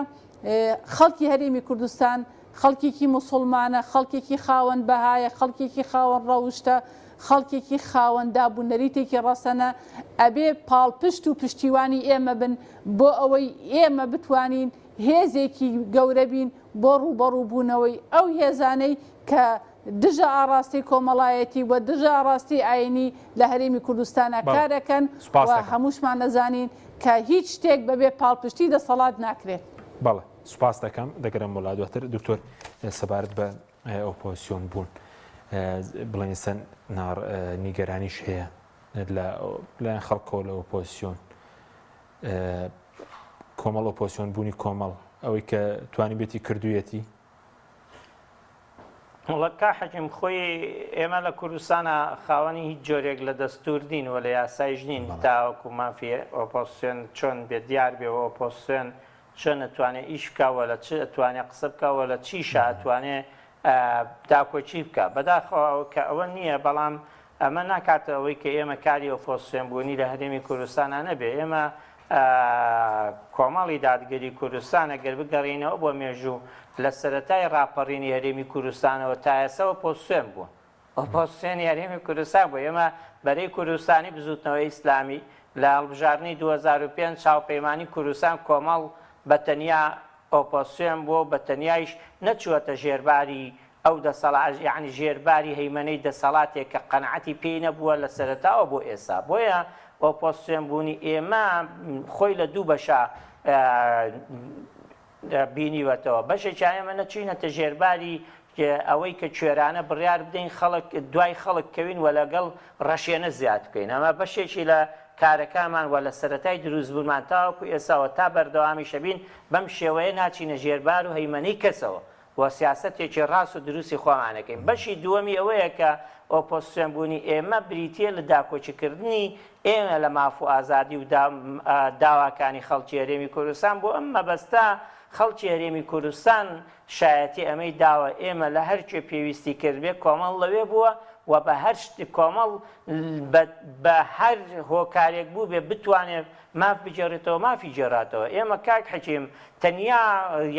خەڵکی هەرێمی کوردستان خەڵکێکی موسوڵمانە، خەڵکێکی خاوەن بەهایە، خەڵکێکی خاوەن ڕەوشتە، خەڵکێکی خاوەن داب و نەریتێکی ڕەسەنە، ئەبێ پاڵپشت و پشتیوانی ئێمە بن بۆ ئەوەی ئێمە بتوانین هێزێکی گەورە بین. بۆ ڕووبەڕووبوونەوەی ئەو هێزانەی کە دژە ئاڕاستەی کۆمەڵایەتی و دژە ئاڕاستەی ئایینی لە هەرێمی کوردستانا بەڵێ کار ئەکەن سوپاس و دەکەم. هەمووشمان ئەزانین کە هیچ شتێک بەبێ پاڵپشتی دەسەڵات ناکرێت. بەڵێ سوپاس دەکەم دەگەرم بۆ لا دواتر دکتۆر سەبارەت بە ئۆپۆزسیۆن بوون بڵێن ئێستا ناڕ نیگەرانیش هەیە لە لایەن خەڵکەوە لە ئۆپۆزسیۆن کۆمەڵ ئۆپۆزسیۆن بوونی کۆمەڵ ئەوەی کە توانی بێتی کردوویەتی وەڵا کا حەکیم خۆی ئێمە لە کوردستانا خاوەنی هیچ جۆرێک لە دەستور نین و لە یاسایش نین تاوەکو مافی ئۆپۆزسیۆن چۆن بێ دیار بێ و ئۆپۆزسیۆن چۆن ئەتوانێ ئیش بکا و لە چ ئەتوانێ قسە بکا و لە چیشا ئەتوانێ داکۆکی بکا بەداخەوە ئەوە کە ئەوە نییە بەڵام ئەمە ناکاتە ئەوەی کە ئێمە کاری ئۆپۆزسیۆن بوونی لە هەرێمی کوردستانا نەبێ ئێمە کۆمەڵی دادگەری کوردستان ئەگەر بگەڕێینەوە بۆ مێژوو لە سەرەتای ڕاپەڕینی هەرێمی کوردستانەوە تا ئێستا ئۆپۆزسیۆن بووە. ئۆپۆزسیۆنی هەرێمی کوردستان بووە. ئێمە بەرەی کوردستانی بزووتنەوەی ئیسلامی لە هەڵبژاردنی 2005 هاوپەیمانی کوردستان کۆمەڵ بە تەنیا ئۆپۆزسیۆن بووە و بە تەنیایش نەچووەتە ژێرباری ئەو دەسەڵا یەعنی ژێر باری هەیمەنەی دەسەڵاتێک کە قەناعەتی پێی نەبووە لە سەرەتاوە بۆ ئێستا بۆیە ئۆپۆزسیۆن بوونی ئێمە خۆی لە دوو بەشا بینیوەتەوە بەشێکیان ئێمە نەچوینەتە ژێرباری ئەوەی کە کوێرانە بڕیار بدەین خەڵک دوای خەڵک کەوین و لەگەڵ ڕەشێنە زیاد بکەین ئەمە بەشێکی لە کارەکانمان و لە سەرەتای دروستبوونمان تاوەکو ئێساوە تا بەردەوامیشە بین بەم شێوەیە ناچینە ژێربار و هەیمەنەی کەسەوە و سیاسەتێکی ڕاست و دروستی خۆمان ئەکەین. بەشی دووەمی ئەوەیە کە ئۆپۆزسیۆن بوونی ئێمە بریتییە لە داکۆکیکردنی ئێمە لە ماف و ئازادی و داواکانی خەڵکی هەرێمی کوردستان. بۆ ئەم مەبەستە خەڵکی هەرێمی کوردستان شایەتی ئەمەی داوە ئێمە لە هەر کوێ پێویستی کردبێ کۆمەڵ لەوێ بووە و بە هەر کۆمەڵ بە هەر هۆکارێک بووبێ بتوانێ ماف بگێڕێتەوە مافی گێڕاتەوە. ئێمە کاک حەکیم تەنیا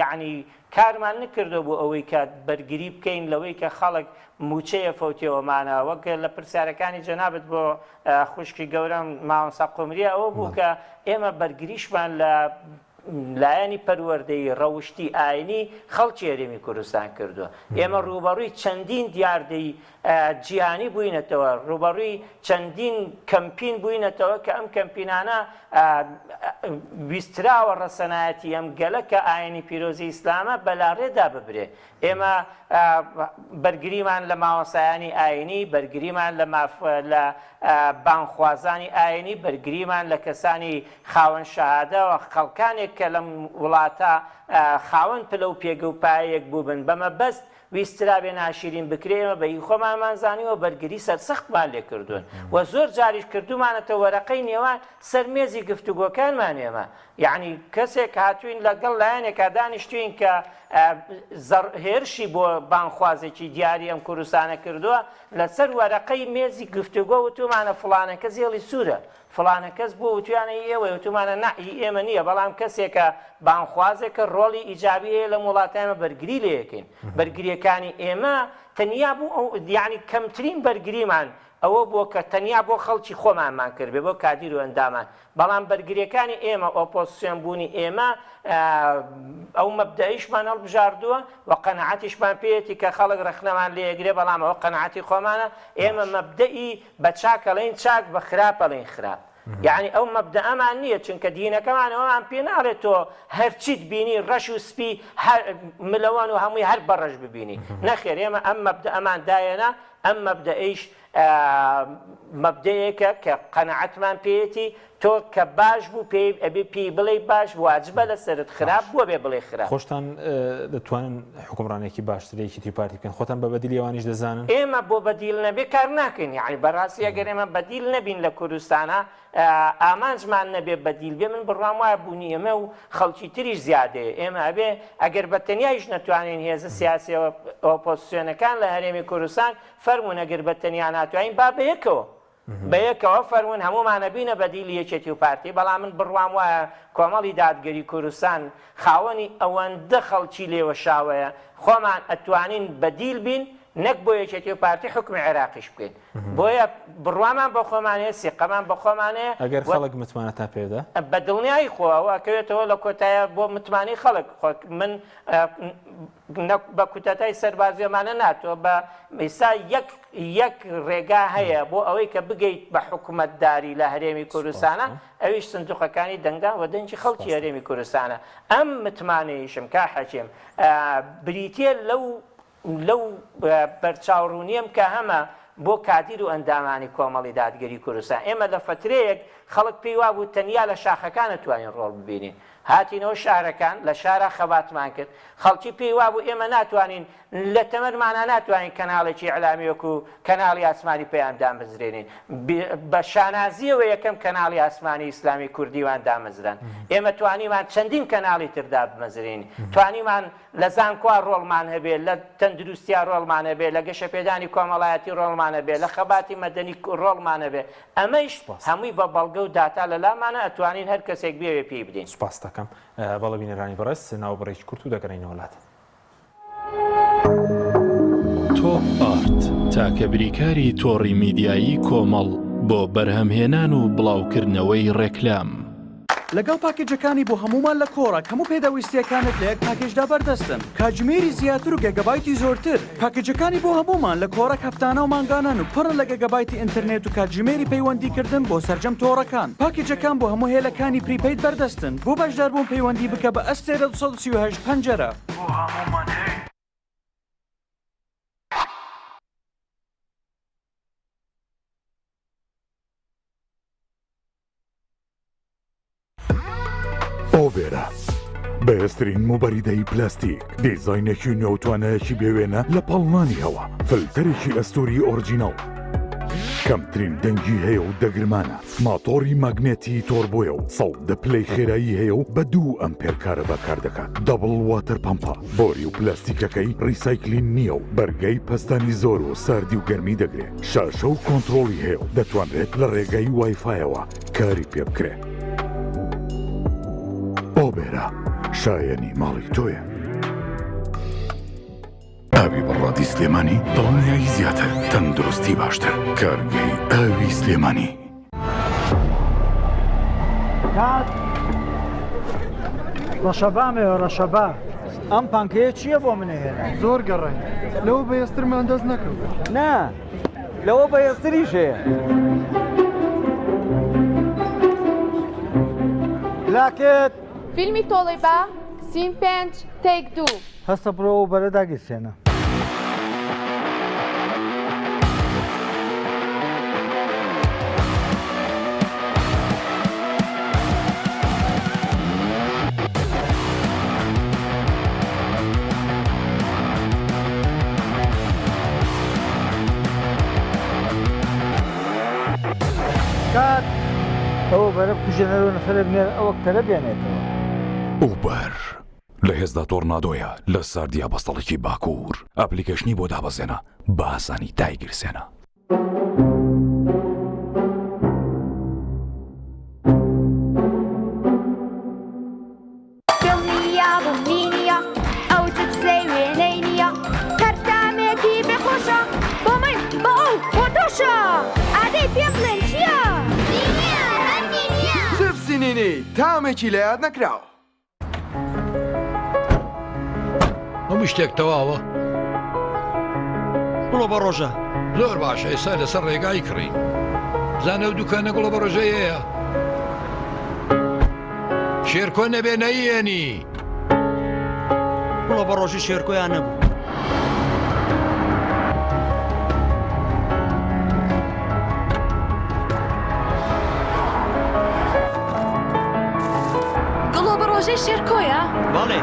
یەعنی کارمان نکردوە بۆ ئەوەی کە بەرگری بکەین لەوەی کە خەڵک موچەیە فەوتێوەمانە وەک لە پرسیارەکانی جەنابت بۆ خوشکی گەورەم مامۆستا قومریە ئەوە بوو کە ئێمە بەرگریشمان لە لایەنی پەروەردەیی ڕەوشتی ئاینی خەڵکی هەرێمی کوردستان کردووە ئێمە ڕووبەڕووی چەندین دیاردەی جیهانی بووینەتەوە، ڕووبەڕووی چەندین کەمپین بووینەتەوە کە ئەم کەمپینانە ویستراوە ڕەسەنایەتی ئەم گەلە کە ئاینی پیرۆزی ئیسلامە بەلاڕێدا ببرێ. ئێمە بەرگریمان لە مامۆستایانی ئاینی، بەرگریمان لە ماف لە بانگخوازانی ئاینی، بەرگریمان لە کەسانی خاوەن شەهادە و خەڵکانێک کە لەم وڵاتە خاوەن پلە و پێگە و پایەیەک بووبن بە مەبەست ویسترابێ ناشیرین بکرێ ئێمە بە هی خۆمانمان زانیوە بەرگری سەرسەختمان لێ کردوون و زۆر جاریش کردوومانەتە وەرەقەی نێوان سەر مێزی گفتوگۆکانمان ئێمە یەعنی کەسێک هاتووین لەگەڵ لایەنێکا دانیشتوین کە هێرشی بۆ بانگخوازێکی دیاری ئەم کوردستانە کردووە لەسەر وەرەقەی مێزی گفتوگۆ وتومانە فڵانە کەس هێڵی سوورە فڵانە کەس بۆ وتویانە هی ئێوەیە وتومانە نا هی ئێمە نییە بەڵام کەسێکە بانگخوازێکە ڕۆڵی ئیجابی هەیە لەم وڵاتە ئێمە بەرگری لێ ئەکەین بەرگریەکانی ئێمە تەنیا بوو ئەو یعنی کەمترین بەرگریمان ئەوە بووە کە تەنیا بۆ خەڵکی خۆمانمان کردبێ بۆ کادیر و ئەندامان بەڵام بەرگریەکانی ئێمە ئۆپۆزسیۆن بوونی ئێمە ئەو مەبدەئیشمان هەڵبژاردووە و قەناعەتیشمان پێیەتی کە خەڵک ڕەخنەمان لێ ئەگرێ بەڵام ئەوە قەناعەتی خۆمانە ئێمە مەبدەئی بە چاک ئەڵێین چاک بە خراپ ئەڵێین خراپ یەعنی ئەو مەبدەئەمان نییە چونکە دینەکەمان ئەوەمان پێ ناڵێ تۆ هەرچیت بینی ڕەش و سپی هەر ملەوەن و هەمووی هەر بە ڕەش ببینی نەخێر ئێمە ئەم مەبدەئەمان دایەنا ئەم مەبدەئیش مەبدەئێکە کە قەناعەتمان پێیەتی تۆ کە باش بوو پێی ئەبێ پێی بڵێی باش واجبە لەسەرت خراپ بوو ئەبێ بڵێی خراپ. خۆشتان دەتوانن حوکمڕانیەکی باشتر لە یەکێتی و پارتی بکەن خۆتان بە بەدیلی ئەوانیش دەزانن؟ ئێمە بۆ بەدیل نەبێ کار ناکەین یەعنی بەڕاستی ئەگەر ئێمە بەدیل نەبین لە کوردستانا ئامانجمان نەبێ بەدیل بێ من بڕوام وایە بوونی ئێمە و خەڵکی تریش زیادەیە ئێمە ئەبێ ئەگەر بە تەنیایش نەتوانین هێزە سیاسیە ئۆپۆزسیۆنەکان لە هەرێمی کوردستان فەرموون ئەگەر بە تەنیا ناتوانین با بەیەکەوە بەیەکەوە فەرموون هەموومان ئەبینە بەدیلی یەکێتی و پارتی، بەڵام من بڕوام وایە کۆمەڵی دادگەری کوردستان خاوەنی ئەوەندە خەڵکی لێوەشاوەیە، خۆمان ئەتوانین بەدیل بین. نەک بۆ یەکێتی و پارتی حوکمی عێراقیش بکەین. بۆیە بڕوامان بە خۆمان هەیە، سیقەمان بە خۆمان هەیە. ئەگەر خەڵک متمانەتان پێ بدا؟ بە دڵنیایی خۆ ئەوە ئەکەوێتەوە لە کۆتایە بۆ متمانەی خەڵک. خۆ من نە بە کوتەتای سەربازی ئەمانە نا، تۆ بە ئیستا یەک یەک ڕێگا هەیە بۆ ئەوەی کە بگەیت بە حکومەتداری لە هەرێمی کوردستانە، ئەویش سندوقەکانی دەنگدان و دەنگی خەڵکی هەرێمی کوردستانە. ئەم متمانەیشم کاک حەکیم بریتییە لەو لەو بەرچاوڕوونیەم کە هەمە بۆ کادیر و ئەندامانی کۆمەڵی دادگەری کوردستان، ئێمە لە فەترەیەک خەڵک پێی وابوو تەنیا لە شاخەکان ئەتوانین ڕۆڵ ببینین، هاتینەوە شارەکان، لە شارا خەباتمان کرد، خەڵکی پێی وابوو ئێمە ناتوانین لە تەمەنمانا ناتوانین کەناڵێکی ئیعلامی وەکو کەناڵی ئاسمانی پەیام دامەزرێنین، بە شانازیەوە یەکەم کەناڵی ئاسمانی ئیسلامی کوردیمان دامەزراند، ئێمە توانیمان چەندین کەناڵی تر دابمەزرێنین، توانیمان لە زانکۆا ڕۆڵمان هەبێ، لە تەندروستیا ڕۆڵمان هەبێ، لە گەشەپێدانی کۆمەڵایەتی ڕۆڵمان هەبێ، لە خەباتی مەدەنی ڕۆڵمان هەبێ، ئەمەیش سوپاس. هەمووی بە بەڵگە و داتا لە لامانە ئەتوانین هەر کەسێک بیەوێ پێی بدەین. سوپاست دەکەم. بەڵێ بینەرانی بەڕێز ناوبڕێکی کورت و دەگەڕێینەوە لاتان. تۆپ ئارت، تاکە بریکاری تۆڕی میدیایی کۆمەڵ بۆ بەرهەمهێنان و بڵاوکردنەوەی ڕێکلام. لەگەڵ پاکێجەکانی بۆ هەموومان لە کۆڕەک هەموو پێداویستییەکانت لە یەک پاکێجدا بەردەستن، کاتژمێری زیاتر و گێگابایتی زۆرتر. پاکێجەکانی بۆ هەموومان لە کۆڕەک هەفتانە و مانگانەن و پڕن لە گێگابایتی ئینتەرنێت و کاتژمێری پەیوەندیکردن بۆ سەرجەم تۆڕەکان. پاکێجەکان بۆ هەموو هێلەکانی prepaid بەردەستن. بۆ بەشداربوون پەیوەندی بکە بە ئەستێرە 238 پەنجەرە. بۆ هەموومان هەیە. ئۆبێرا بەهێزترین موبەریدەی پلاستیک، دیزاینێکی نوێ و توانایەکی بێوێنە لە پاڵنانی هەوا، فلتەرێکی ئەستوری ئۆرجیناڵ، کەمترین دەنگی هەیە و دەگرمانە، ماتۆڕی ماگنێتی تۆربۆیە و 110 پلەی خێرایی هەیە و بە دوو ئەمپێر کارەبا کار دەکات، double water pump ە، بۆری و پلاستیکەکەی recycling نییە و بەرگەی پەستانی زۆر و ساردی و گەرمی دەگرێ، شاشە و کۆنتڕۆڵی هەیە و دەتوانرێت لە ڕێگای وایفایەوە کاری پێ بکرێ. ئۆبێرا شایەنی ماڵی تۆیە. ئاوی بەڕادی سلێمانی دڵنیایی زیاتر تەندروستی باشتر کارگەی ئاوی سلێمانی. کاک ڕەشەبامەوە ڕەشەبا ئەم پانکەیە چییە بۆ منە هێنا زۆر گەڕێن لەوە بەهێزترمان دەست نەکەوت نا لەوە بەهێزتریش هەیە لاکت فیلمی تۆڵەی با سین پێنج تەیک دوو. هەستە بڕۆ ئەو بەرە داگیرسێنە. کات ئەوە بەرە بکوژێنەرەوە نەفەرێک بنێرە ئەوە کەرە بێنێتەوە. ئوبەر لە هێزدا تۆرنادۆیە لە ساردیا بەستەڵەکی باکوور ئەپلیکەیشنی بۆ دابەزێنە بە ئاسانی دایگیرسێنە. دڵنیابم نینیە ئەو چپسەی وێنەی نییە هەر تامێکی بێ خۆشە بۆ من بۆ ئەو بۆ تۆشە ئادەی پێم بڵێن چییە؟ نینیە هەر نینیە. چپسی نینی تامێکی لەیاد نەکراو. هەموو شتێک تەواوە؟ گوڵە بە ڕۆژە. زۆر باشە ئێستا لەسەر ڕێگای کڕین. بزانە ئەو دوکانە گوڵە بە ڕۆژەی هەیە؟ شێرکۆ نەبێ نەیێنی. گوڵە بە ڕۆژی شێرکۆیان نەبوو. گوڵۆ بە ڕۆژەی شێرکۆیە؟ بەڵێ.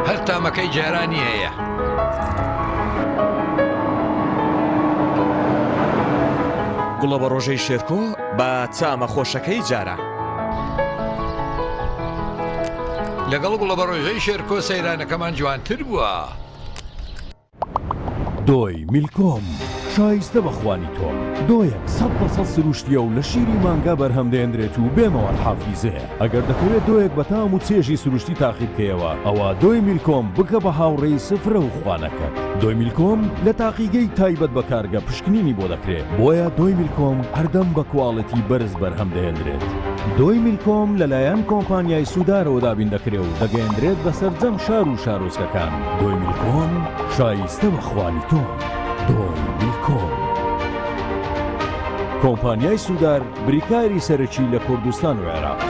هەر تامەکەی جارانی هەیە. گوڵە بە ڕۆژەی شێرکۆ بە تامە خۆشەکەی جاران. لەگەڵ گوڵە بە ڕۆژەی شێرکۆ سەیرانەکەمان جوانتر بووە. دۆی میلکۆم. شایستە بە خوانی تۆم. دۆیەک 100% سروشتیە و لە شیری مانگا بەرهەم دەهێنرێت و بێ مەواد حافیزەیە. ئەگەر دەتەوێت دۆیەک بە تام و چێژی سروشتی تاقی بکەیەوە، ئەوا دۆی میلکۆم بکە بە هاوڕێی سفرە و خوانەکەت. دۆی میلکۆم لە تاقیگەی تایبەت بە کارگە پشکنینی بۆ دەکرێ، بۆیە دۆی میلکۆم هەردەم بە کواڵێتی بەرز بەرهەم دەهێنرێت. دۆی میلکۆم لەلایەن کۆمپانیای سودارەوە دابین دەکرێ و دەگەیەندرێت بە سەرجەم شار و شارۆچکەکان. دۆی میلکۆم شایستە بە خوانی تۆم. دۆی میلکۆم. کۆمپانیای سودار بریکاری سەرەکی لە کوردستان و عێراق.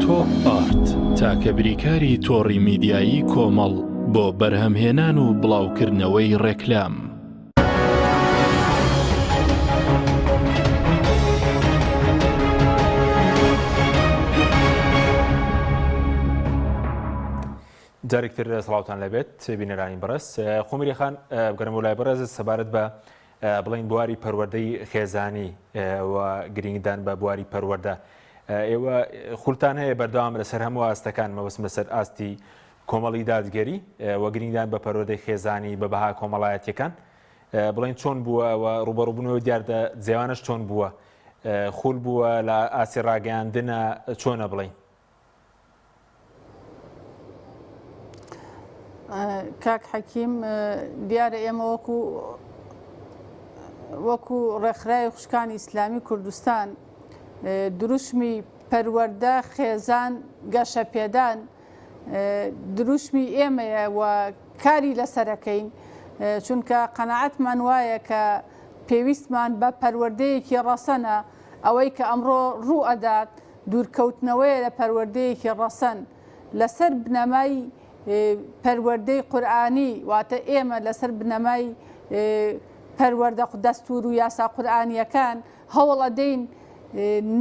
تۆپ ئارت تاکە بریکاری تۆڕی میدیایی کۆمەڵ بۆ بەرهەمهێنان و بڵاوکردنەوەی ڕێکلام. جارێکتر سڵاوتان لەبێت بینەرانی بەڕێز خۆمیری خان بگەرم لای بەڕێز سەبارەت بە بڵێین بواری پەروەردەی خێزانی و گرنگدان بە بواری پەروەردە ئێوە خولتان هەیە بەردەوام لەسەر هەموو ئاستەکان مەبەستم لەسەر ئاستی کۆمەڵی دادگەری و گرنگدان بە پەروەردەی خێزانی بە بەها کۆمەڵایەتیەکان بڵێن چۆن بووە و ڕوبەڕوبوونەوە دیاردە زێوانەش چۆن بووە خول بووە لە ئاسی ڕاگەیاندنە چۆنە بڵین کاک حەکیم دیارە ئێمە وەکو وەکو ڕێکخراوی خوشکانی ئیسلامی کوردستان دروشمی پەروەردە خێزان گەشەپێدان دروشمی ئێمەیە و کاری لەسەرەکەین چونکە قەنەعەتمان وایە کە پێویستمان بە پەروەردەیەکی ڕەسەنە ئەوەی کە ئەمڕۆ ڕوو ئەدات دوورکەوتنەوەیە لە پەروەردەیەکی ڕەسەن لەسەر بنەمای پەروەردەی قورئانی، واتە ئێمە لەسەر بنەمای پەروەردە دەستوور و یاسا قورئانییەکان هەوڵ ئەدەین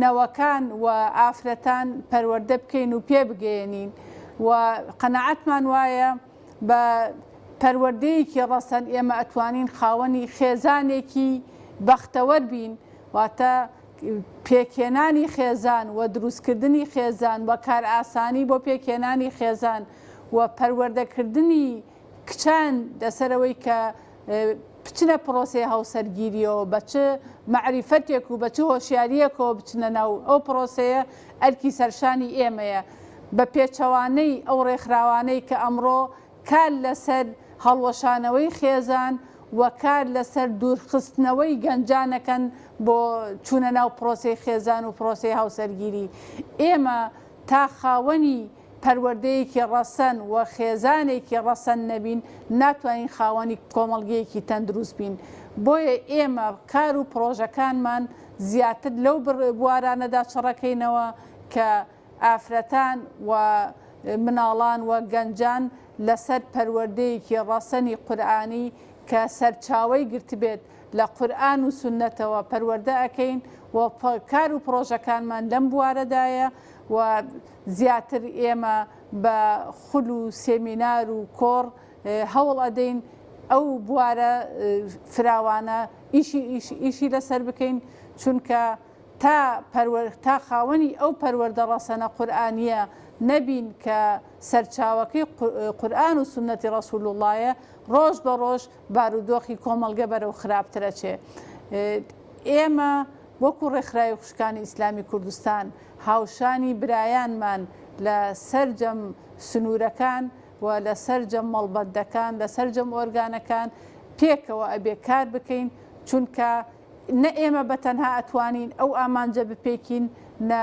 نەوەکان و ئافرەتان پەروەردە بکەین و پێ بگەیەنین و قەناعەتمان وایە بە پەروەردەیەکی ڕەسەن ئێمە ئەتوانین خاوەنی خێزانێکی بەختەوەر بین واتە پێکهێنانی خێزان و دروستکردنی خێزان و کارئاسانی بۆ پێکهێنانی خێزان و پەروەردەکردنی کچان لەسەر ئەوەی کە بچنە پرۆسەی هاوسەرگیریەوە بە چ مەعریفەتێک و بە چ هۆشیاریەکەوە بچنە ناو ئەو پرۆسەیە ئەرکی سەرشانی ئێمەیە بە پێچەوانەی ئەو ڕێکخراوانەی کە ئەمڕۆ کار لەسەر هەڵوەشانەوەی خێزان و کار لەسەر دوورخستنەوەی گەنجان ئەکەن بۆ چوونە ناو پرۆسەی خێزان و پرۆسەی هاوسەرگیری. ئێمە تا خاوەنی پەروەردەیەکی ڕەسەن و خێزانێکی ڕەسەن نەبین، ناتوانین خاوەنی کۆمەڵگەیەکی تەندروست بین. بۆیە ئێمە کار و پرۆژەکانمان زیاتر لەو بوارانەدا چڕەکەینەوە کە ئافرەتان و مناڵان و گەنجان لەسەر پەروەردەیەکی ڕەسەنی قورئانی کە سەرچاوەی گرتبێت لە قورئان و سوننەتەوە پەروەردە ئەکەین و کار و پڕۆژەکانمان لەم بوارەدایە و زیاتر ئێمە بە خول و سێمینار و کۆڕ هەوڵ ئەدەین ئەو بوارە فراوانە ئیشی ئیشی لەسەر بکەین چونکە تا پەروەر تا خاوەنی ئەو پەروەردە ڕەسەنە قورئانییە نەبین کە سەرچاوەکەی قورئان و سوننەتی ڕەسول اللە-یە، ڕۆژ بە ڕۆژ بارودۆخی کۆمەڵگە بەرەو خراپتر ئەچێ. ئێمە وەکو ڕێکخراوی خوشکانی ئیسلامی کوردستان هاوشانی برایانمان لە سەرجەم سنوورەکان و لە سەرجەم مەڵبەندەکان، لە سەرجەم ئۆرگانەکان پێکەوە ئەبێ کار بکەین، چونکە نە ئێمە بە تەنها ئەتوانین ئەو ئامانجە بپێکین نە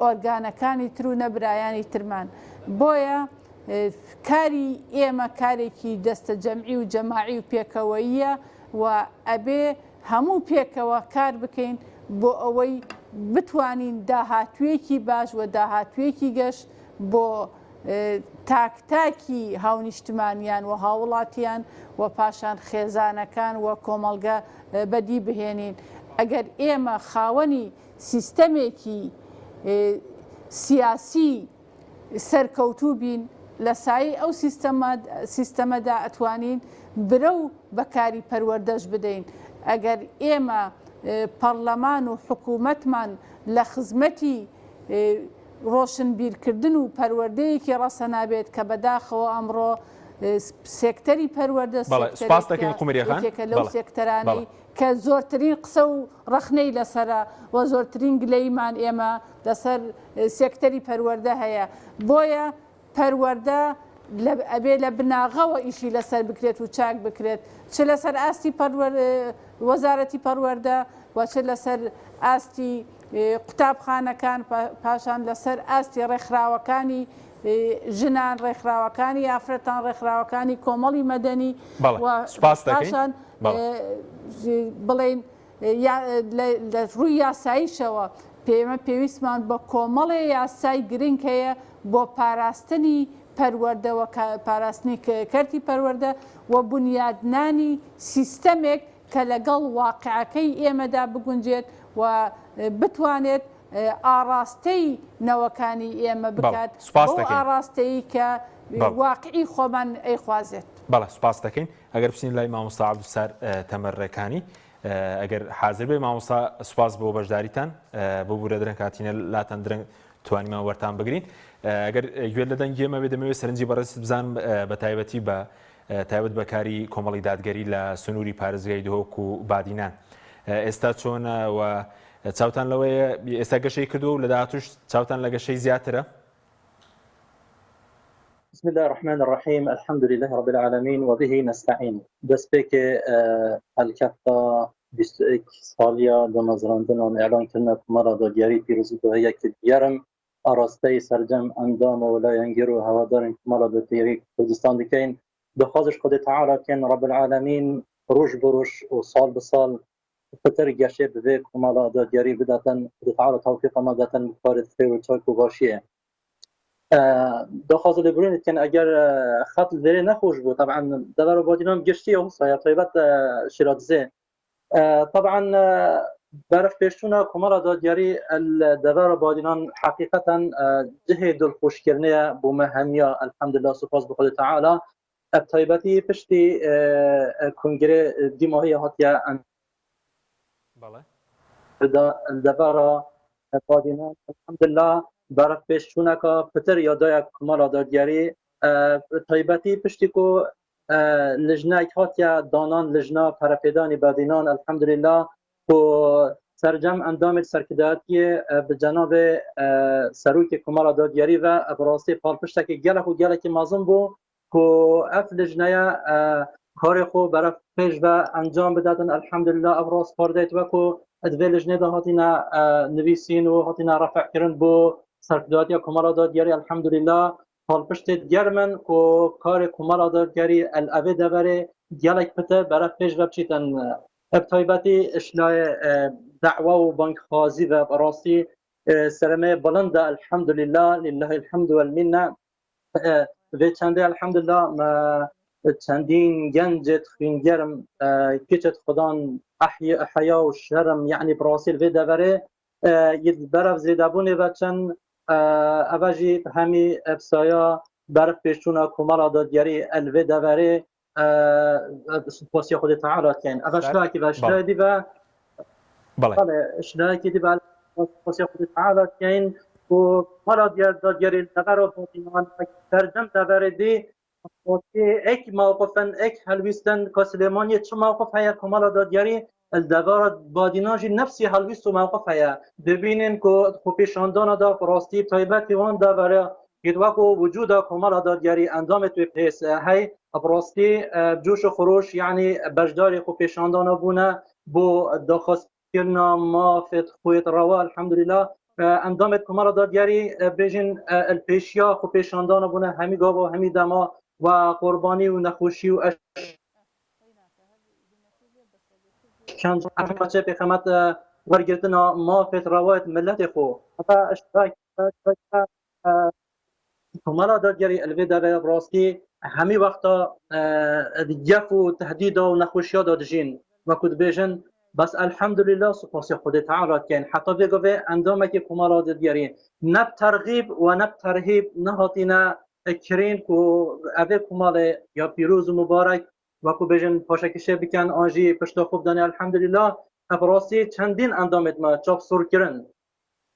ئۆرگانەکانی تر و نە برایانی ترمان. بۆیە کاری ئێمە کارێکی دەستەجەمعی و جەماعی و پێکەوەییە و ئەبێ هەموو پێکەوە کار بکەین بۆ ئەوەی بتوانین داهاتوویەکی باش و داهاتوویەکی گەش بۆ تاک تاکی هاونیشتمانیان و هاوڵاتیان و پاشان خێزانەکان و کۆمەڵگە بەدی بهێنین. ئەگەر ئێمە خاوەنی سیستەمێکی سیاسی سەرکەوتوو بین، لە سایەی ئەو سیستەمەدا ئەتوانین برەو بە کاری پەروەردەش بدەین. ئەگەر ئێمە پەڕلەمان و حکوومەتمان لە خزمەتی ڕۆشنبیرکردن و پەروەردەیەکی ڕەسەنا بێت کە بەداخەوە ئەمڕۆ. سێکتەری پەروەردە بەڵێ سوپاس دەکەین قومریە خان. یەکێکە لەو سێکتەرانەی کە زۆرترین قسە و ڕەخنەی لەسەرە و زۆرترین گلەیمان ئێمە لەسەر سێکتەری پەروەردە هەیە بۆیە پەروەردە ئەبێ لە بناغەوە ئیشی لەسەر بکرێت و چاک بکرێت چ لەسەر ئاستی وەزارەتی پەروەردە و چ لەسەر ئاستی قوتابخانەکان پاشان لەسەر ئاستی ڕێکخراوەکانی ژنان، ڕێکخراوەکانی ئافرەتان، ڕێکخراوەکانی کۆمەڵی مەدەنی و پاشان بڵێین لە ڕووی یاساییشەوە ئێمە پێویستمان بە کۆمەڵێ یاسای گرنگ هەیە بۆ پاراستنی پەروەردە و پاراستنی کەرتی پەروەردە و بونیادنانی سیستەمێک کە لەگەڵ واقعەکەی ئێمەدا بگونجێت و بتوانێت ئاڕاستەی نەوەکانی ئێمە بکات سوپاس بەو دەکەین. ئاڕاستەیی کە بەڵێ. واقعی خۆمان ئەیخوازێت. بەڵێ سوپاس دەکەین. ئەگەر بچینە لای مامۆستا عەبدولستار تەمەر ڕێکانی ئەگەر حازر بێ مامۆستا سوپاس بۆ بەشداریتان ببورە درەنگ هاتینە لاتان درەنگ توانیمان وەرتان بگرین ئەگەر گوێت لە دەنگی ئێمە بێ دەمەوێت سەرنجی بەڕێزت بزانم بە تایبەتی بە تایبەت بە کاری کۆمەڵی دادگەری لە سنووری پارێزگای دهۆک و بادینان ئێستا چۆنە و چاوتان لەوەیە ئێستا گەشەی کردووە و لە داهاتووش چاوتان لە گەشەی زیاترە؟ بسم الله الرحمن الرحیم الحمد لله رب العالمین وبه نستعین دەستپێکێ هەلکەفتا 21 ساڵیا دامەزراندن و ئێعلانکردنا کۆمەڵا دادیاری پیرۆزباییەک دیارم ئاراستەی سەرجەم ئەندام و لایەنگر و هەوادارên کۆمەڵا دادیاری کوردستان دکەین دخوازش خودێ تەعالا کەین رب العالمین ڕۆژ بە ڕۆژ و ساڵ بە ساڵ پتر گەشێ بڤێ کۆمەڵا دادیاری بداتن خودێ تەعالا تەوفیقە ما داتن بکارێت خێر و چاک و باشیە داخواز لێبورین دکەن ئەگەر خەت لێرێ نەخۆش بوو طبعا دەڤەر بادینان گشتی هەسایە تایبەت شیرادزێ طبعا بەرف پێشتونە کۆمەڵا دادیاری دەڤەر بادینان حقیقەتەن جهێ دڵخۆشکردنەیە بۆ مە هەمیە الحمدلله سوپاس بۆ خودێ تەعالا تایبەتی پشتی کنگرێ دیماهی هاتیە دەڤەرا بادینان الحمدلله بەرف پێشچوونەکە پتر یادایە کۆمەڵا دادیاری تایبەتی پشتی کو لژنەک هاتیە دانان لژنا پەرەپێدانی بادینان الحمدلله کو سەرجەم ئەندامێت سەرکردایەتیە bi cenabê serokê Komara Dadgerî ve bi rastî palpiştekî gelek û gelekî mezin bû ku ev lijneya karê xwe berev pêş ve encam bidetin elhamdülillah ev rast pardeyt ve ku di vê lijnê de hatîne nivîsîn û hatîne refekirin bo serkurdayetiya Komara Dadgerî elhamdülillah palpiştê germin ku karê Komara Dadgerî el evê deverê gelek pite berev pêş ve biçîtin bi taybetî şilayê de'wa û bankxwazî ve bi rastî seremê bilind e elhamdülillah lillahi elhamdu vel minne vê çendê elhamdülillah me çendîn gencê xwîngerm keçet xudan heya û şerm yanî bi rastî li vê deverê yê berev zêdebûnê ve çend eve jî hemî bi saya berev pêşçûna komela dadgerî li vê deverê سوپاسی خودێ تەعالا دکەین ئەڤە شتاکی بە شتای دی بە بەڵێ شتایەکی دی بە سوپاسی خودێ تەعالا دکەین و مالا دیار دادگەری دەڤەر و بادینان سەرجەم دەڤەرێ دی ئێک موقفن ئێک هەلویستن کە سلێمانیە چ موقف هەیە کۆمەڵە دادگەری دەڤەرە بادینان ژی نفسی هەلویست و موقف هەیە دبینین کو خۆپیشاندانە دا ڕاستی تایبەتی وان دەڤەرە وەکو وجودا کۆمەڵە دادگەری ئەندامێت وێ پێس هەی بڕاستی جۆش و خرۆش یعنی بەشداری خۆپیشاندانە بوونە بۆ داخواستکردنا مافێت خۆیت ڕەوا الحمدلله ئەندامێت کۆمەڵە دادگەری بێژین پێشیا خۆپیشاندانە بوونە هەمی گاوە و هەمی دەما و قوربانی و نەخۆشی و چەند پێخەمەت وەرگرتنا مافێت ڕەوایەت ملەتی خۆ کۆمەڵا دادگەری ئەلڤێ دەبێ ڕاستی هەمی وەختا گەف و تهدیدا و نەخۆشیادا دژین وەکو دبێژن بەس الحمدلله سوپاسی خودێ تەعالا دکەین حتا vê gavê ئەندامێکی کۆمەڵا دادگەری نەب تەرغیب و نەب تەرهیب نەهاتینە کرین ku evê komalê ya pîroz û mubarek وەکو بێژن پاشەکەشێ بکەن ئاژی پشتا خۆ بدەنێ الحمدلله ev rastî çendîn endamê me çav sorkirin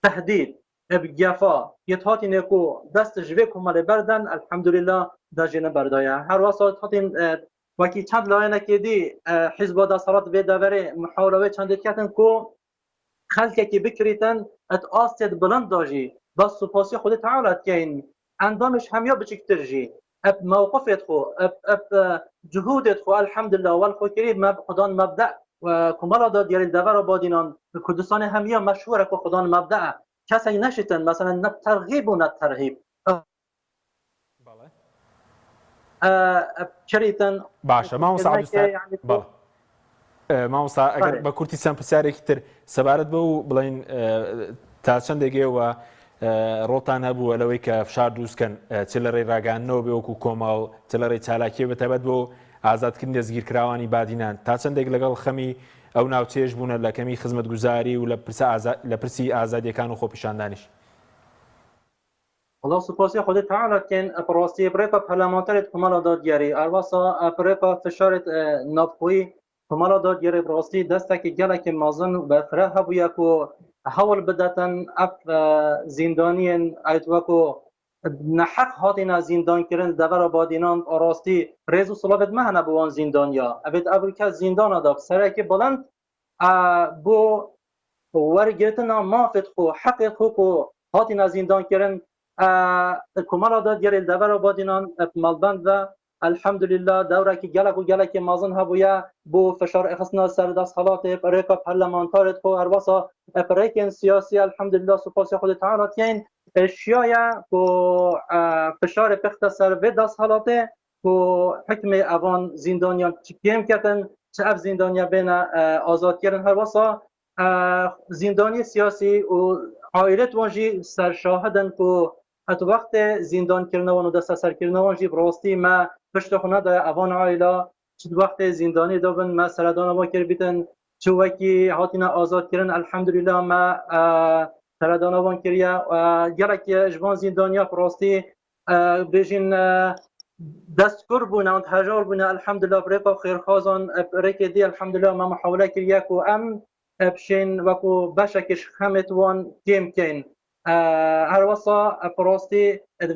tehdîd bi gefa yê hatînê ku dest ji vê komalê berden elhamdulillah. دەست ژێ نەبەردایە. هەروەسا هاتین وەکی چەند لایەنەکێ دی حیزبا دەسەڵات ڤێ دەڤەرێ محاولە وێ چەندێ دکەتن کو خەلکەکی بکریتن ئت ئاستێت بڵند داژی بەس سوپاسی خودێ تەعالا دکەین ئەندامش هەمیا بچکتر ژی ئەپ مەوقفێت خۆ ئەپ ئەپ جهودێت خۆ الحمدلله وەل خۆ کری مەب خودان مەبدەع کومەڵا دادگەری دەڤەرا بادینان کوردستان هەمیا مەشهورە کو خودان مەبدەع کەسێک نەشتن مەسەلەن نە تەرغیب و نە تەرهیب کریتن باشە مامۆستا عەبدولستار بەڵێ مامۆستا ئەگەر بە کورتی چەند پرسیارێکی تر سەبارەت بەو بڵین تا چەندێک ئێوە ڕۆڵتان هەبووە لەوەی کە فشار دروستکەن چ لە ڕێی ڕاگەیاندنەوە بێ وەکو کۆمەڵ چ لە ڕێی چالاکیە بە تایبەت بۆ ئازادکردنی دەستگیرکراوانی بادینان تا چەندێک لەگەڵ خەمی ئەو ناوچەیەش بوونە لە کەمی خزمەتگوزاری و لە پرسی ئازادیەکان و خۆپیشاندانیش؟ وەڵا سوپاسی خودێ تەعالا دکەین بەڕاستی بڕێکا پەرلەمانتەرێت کومەڵا دادگەری ئەروەسا بڕێکا فشارێت ناوخۆیی کومەڵا دادگەری بەڕاستی دەستێکی گەلێکی مەزن و بەرفرە هەبووە کو هەوڵ بدەتن ئەف زیندانیên ئەیت وەکو نەحەق هاتینە زیندانکردن دەڤەرا بادینان ڕاستی ڕێز و سڵاوێت مە هەنە بۆ وان زیندانیا ئەبێت ئەڤ کەس زیندانە دا سەرەکی بڵند بۆ وەرگرتنا مافێت خۆ حەقێت خۆ کو هاتینە زیندانکردن کومەڵا دادگەری دەڤەرا بادینان مەڵبەند و الحمدللە دەورەکی گەلەک و گەلەکی مەزن هەبوویە بۆ فشار ئەخستنە سەر دەسهەڵاتێ ڕێکا پەرلەمانتارێت خۆ هەروەسا ڕێکێن سیاسی الحمدللە سوپاسی خودێ تەعالا تیەین شیایە کو فشار پختە سەر vê دەسهەڵاتێ کو حکمێ ئەوان زیندانیان چ کێم کەتن چ ئەv زیندانیە بێنە ئازادکردن هەروەسا زیندانی سیاسی و عائلەت وان ژی سەرشاهدن کو ئەت وەختێ زیندان کردنەوەن و دەستەسەرکردنەوەن ژی بڕاستی مە پشت خو نەدایە ئەڤان عائلە چ وەختێ زیندانی دابن مە سەردانە وا کردبیتن چ وەکی هاتینە ئازاد کردن الحمدلله مە سەردانە وان کریە گەلەک ji van زیندانیا بڕاستی بێژین دەستکر بوون ئەوند هەژار بوون الحمدلله برێکا خێرخوازان رێکێ دی الحمدلله مە محاولە کریە کو ئەم بشین وەکو بەشێکش خەمێت وان کێم بکەین هەروەسا پرۆستی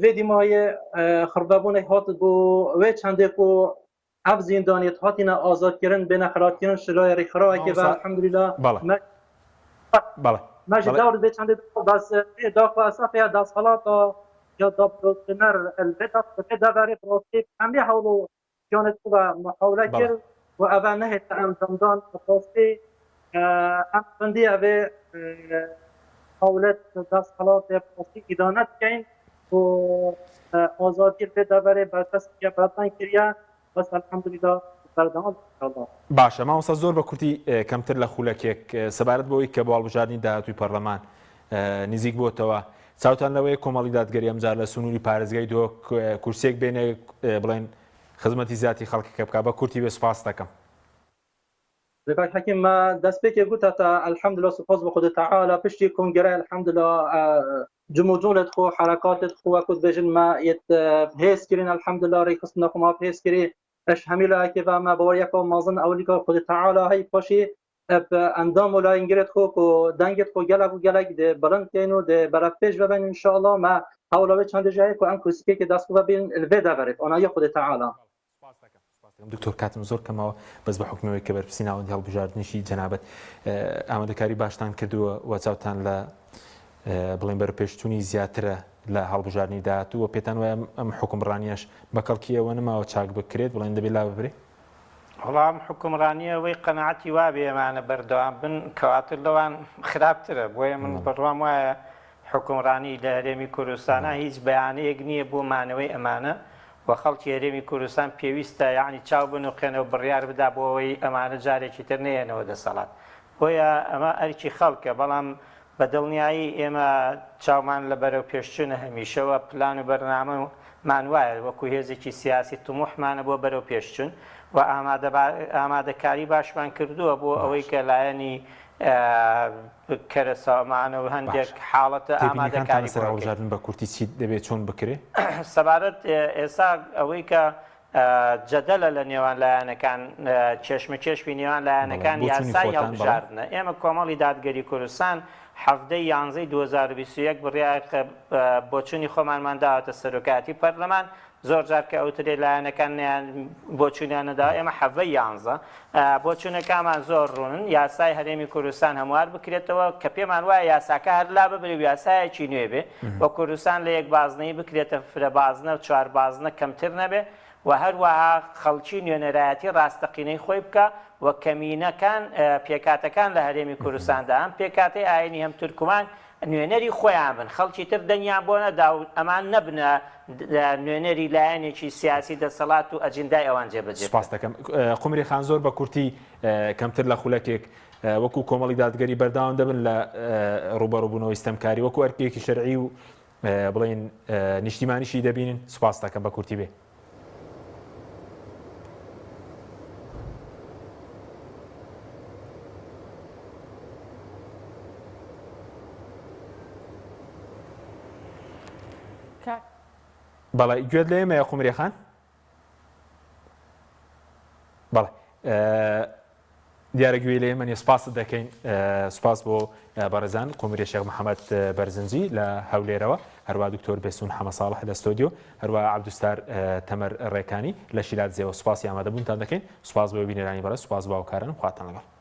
vê dîmayê xirvebûnek hat bû wê çendê ku ev zîndaniyet hatîne azadkirin bêne xelatkirin şilayê rêkxiraekê ve elhamdulillah me ji dewr vê çendê bes vê daxwa esafê ya desthelata ya dabdozkiriner vê deverê pirostî hemî hewl û Canê xwe ve muhawle kir û ev e nehête encamdan. Bi rastî em tundî ev ê hewlet desthilatê bi rastî îdane dikein ku azadî li vê deverê berdest kiriye, berdeng kiriye. Bes elhemdulîlah berdewam be înşallah. باشە مامۆستا زۆر بە کورتی کەمتر لە خولەکێک سەبارەت بەوەی کە بۆ هەڵبژاردنی داهاتووی پەرلەمان نزیک بۆتەوە چاوتان لەوەیە کۆمەڵی دادگەری ئەمجار لە سنووری پارێزگای دهۆک کورسیەک بێنێ بڵێن خزمەتی زیاتی خەڵکەکە بکا بە کورتی بێ سوپاست دەکەم. کاک حەکیم مە دەستپێکێ گوتە تا الحمدلله سوپاس بۆ خودێ تەعالا پشتی کۆنگرە الحمدلله جموجۆلت خۆ حرکاتت خۆ وەکو دبێژن مە یەت هێز کرین الحمدلله ڕێکخستنە خۆ ما پێز کری ئەش هەمی لایەکێ ڤە مە باوەریەکە مەزن ئەولیکا خودێ تەعالا هەی پاشی ئەندام و لایەنگرێت خۆ کو دەنگێت خۆ گەلەک و گەلەک دێ بڵند کەین و دێ بەرەف پێش ببەین ان شاء الله مە هەوڵەوێ چەندێ ژ هەیە کو ئەم کورسیکێکی دەست خۆ بین لڤێ دەڤەرێت ئۆنایە خودێ تەعالا. سپاس دەکەم سپاس دەکەم دکتۆر کاتم زۆر کەمەوە بەس بە حوکمی ئەوەی کە بەرپرسی ناوەندی هەڵبژاردنیشی جەنابت ئامادەکاری باشتان کردووە و چاوتان لە بڵێن بەرەپێشچوونی زیاترە لە هەڵبژاردنی داهاتوو و پێتان وایە ئەم حوکمڕانیەش بە کەڵکی ئێوە نەماوە چاک بکرێت بڵێن دەبێت لا ببرێ؟ وەڵا ئەم حوکمڕانیە ئەوەی قەناعەتی وابێ ئەمانە بەردەوام بن کەواتە لەوان خراپترە بۆیە من بڕوام وایە حوکمڕانی لە هەرێمی کوردستانا هیچ بەیانەیەک نییە بۆ مانەوەی ئەمانە و خەڵکی هەرێمی کوردستان پێویستە یەعنی چاو بنوقێنەوە بڕیار بدا بۆ ئەوەی ئەمانە جارێکی تر نەیەنەوە دەسەڵات بۆیە ئەمە ئەرکی خەڵکە بەڵام بە دڵنیایی ئێمە چاومان لە بەرەوپێشچوونە هەمیشە و پلان و بەرنامەمان وایە وەکو هێزێکی سیاسی تموحمانە بۆ بەرەوپێشچوون و ئامادەکاری باشمان کردووە بۆ ئەوەی باشە کە لایەنی کەرەسەمانە و هەندێک باشە حاڵەتە تێبینیەکانتان ئامادەکاری لەسەر بۆ ئەکەین. هەڵبژاردن بە کورتی چی دەبێت چۆن بکرێ؟ سەبارەت ئێستا ئەوەی کە جەدەلە لە نێوان لایەنەکان، کێشمەکێشمی نێوان بەڵێ لایەنەکان بۆچوونی یاسای خۆتان بەڵێ. هەڵبژاردنە. ئێمە کۆمەڵی دادگەری کوردستان حەڤدە ی یانزەی 2021 بڕیار بۆچوونی خۆمانمان داوەتە سەرۆکایەتی پەرلەمان. زۆر جار کە ئەوترێ لایەنەکان نەیان بۆچوونیان نەداوە ئێمە 17 یانزە بۆچوونەکانمان زۆر ڕوونن یاسای هەرێمی کوردستان هەموار بکرێتەوە کە پێمان وایە یاساکە هەر لا ببرێ و یاسایەکی نوێ بێ و کوردستان لە یەک بازنەیی بکرێتە فرە بازنە و چوار بازنە کەمتر نەبێ و هەروەها خەڵکی نوێنەرایەتی ڕاستەقینەی خۆی بکا و کەمینەکان پێکهاتەکان لە هەرێمی کوردستاندا هەم پێکهاتەی ئاینی هەم تورکمان نوێنەری خۆیان بن خەڵکی تر دەنگیان بۆ نەدا و ئەمان نەبنە نوێنەری لایەنێکی سیاسی دەسەڵات و ئەجندای ئەوان جێبەجێ بکەن. سوپاست دەکەم قومری خان زۆر بە کورتی کەمتر لە خولەکێک وەکو کۆمەڵی دادگەری بەردەوام دەبن لە ڕووبەڕووبوونەوەی ستەمکاری وەکو ئەرکێکی شەرعی و بڵێین نیشتیمانیشی دەبینن سوپاست دەکەم بە کورتی بێ. بەڵێ گوێت لە ئێمەیە قومرێ خان؟ بەڵێ دیارە گوێی لە ئێمە نیە سوپاست دەکەین سوپاس بۆ بەڕێزان قومری شێخ محەممەد بەرزنجی لە هەولێرەوە هەروە دکتۆر بێسون حەمە ساڵح لە ستۆدیۆ هەروە عەبدولستار تەمەر ڕێکانی لە شیلادزێوە سوپاسی ئامادەبوونتان دەکەین سوپاس بۆ بینەرانی بەڕێز سوپاس بۆ هاوکارانم خواتان لەگەڵ.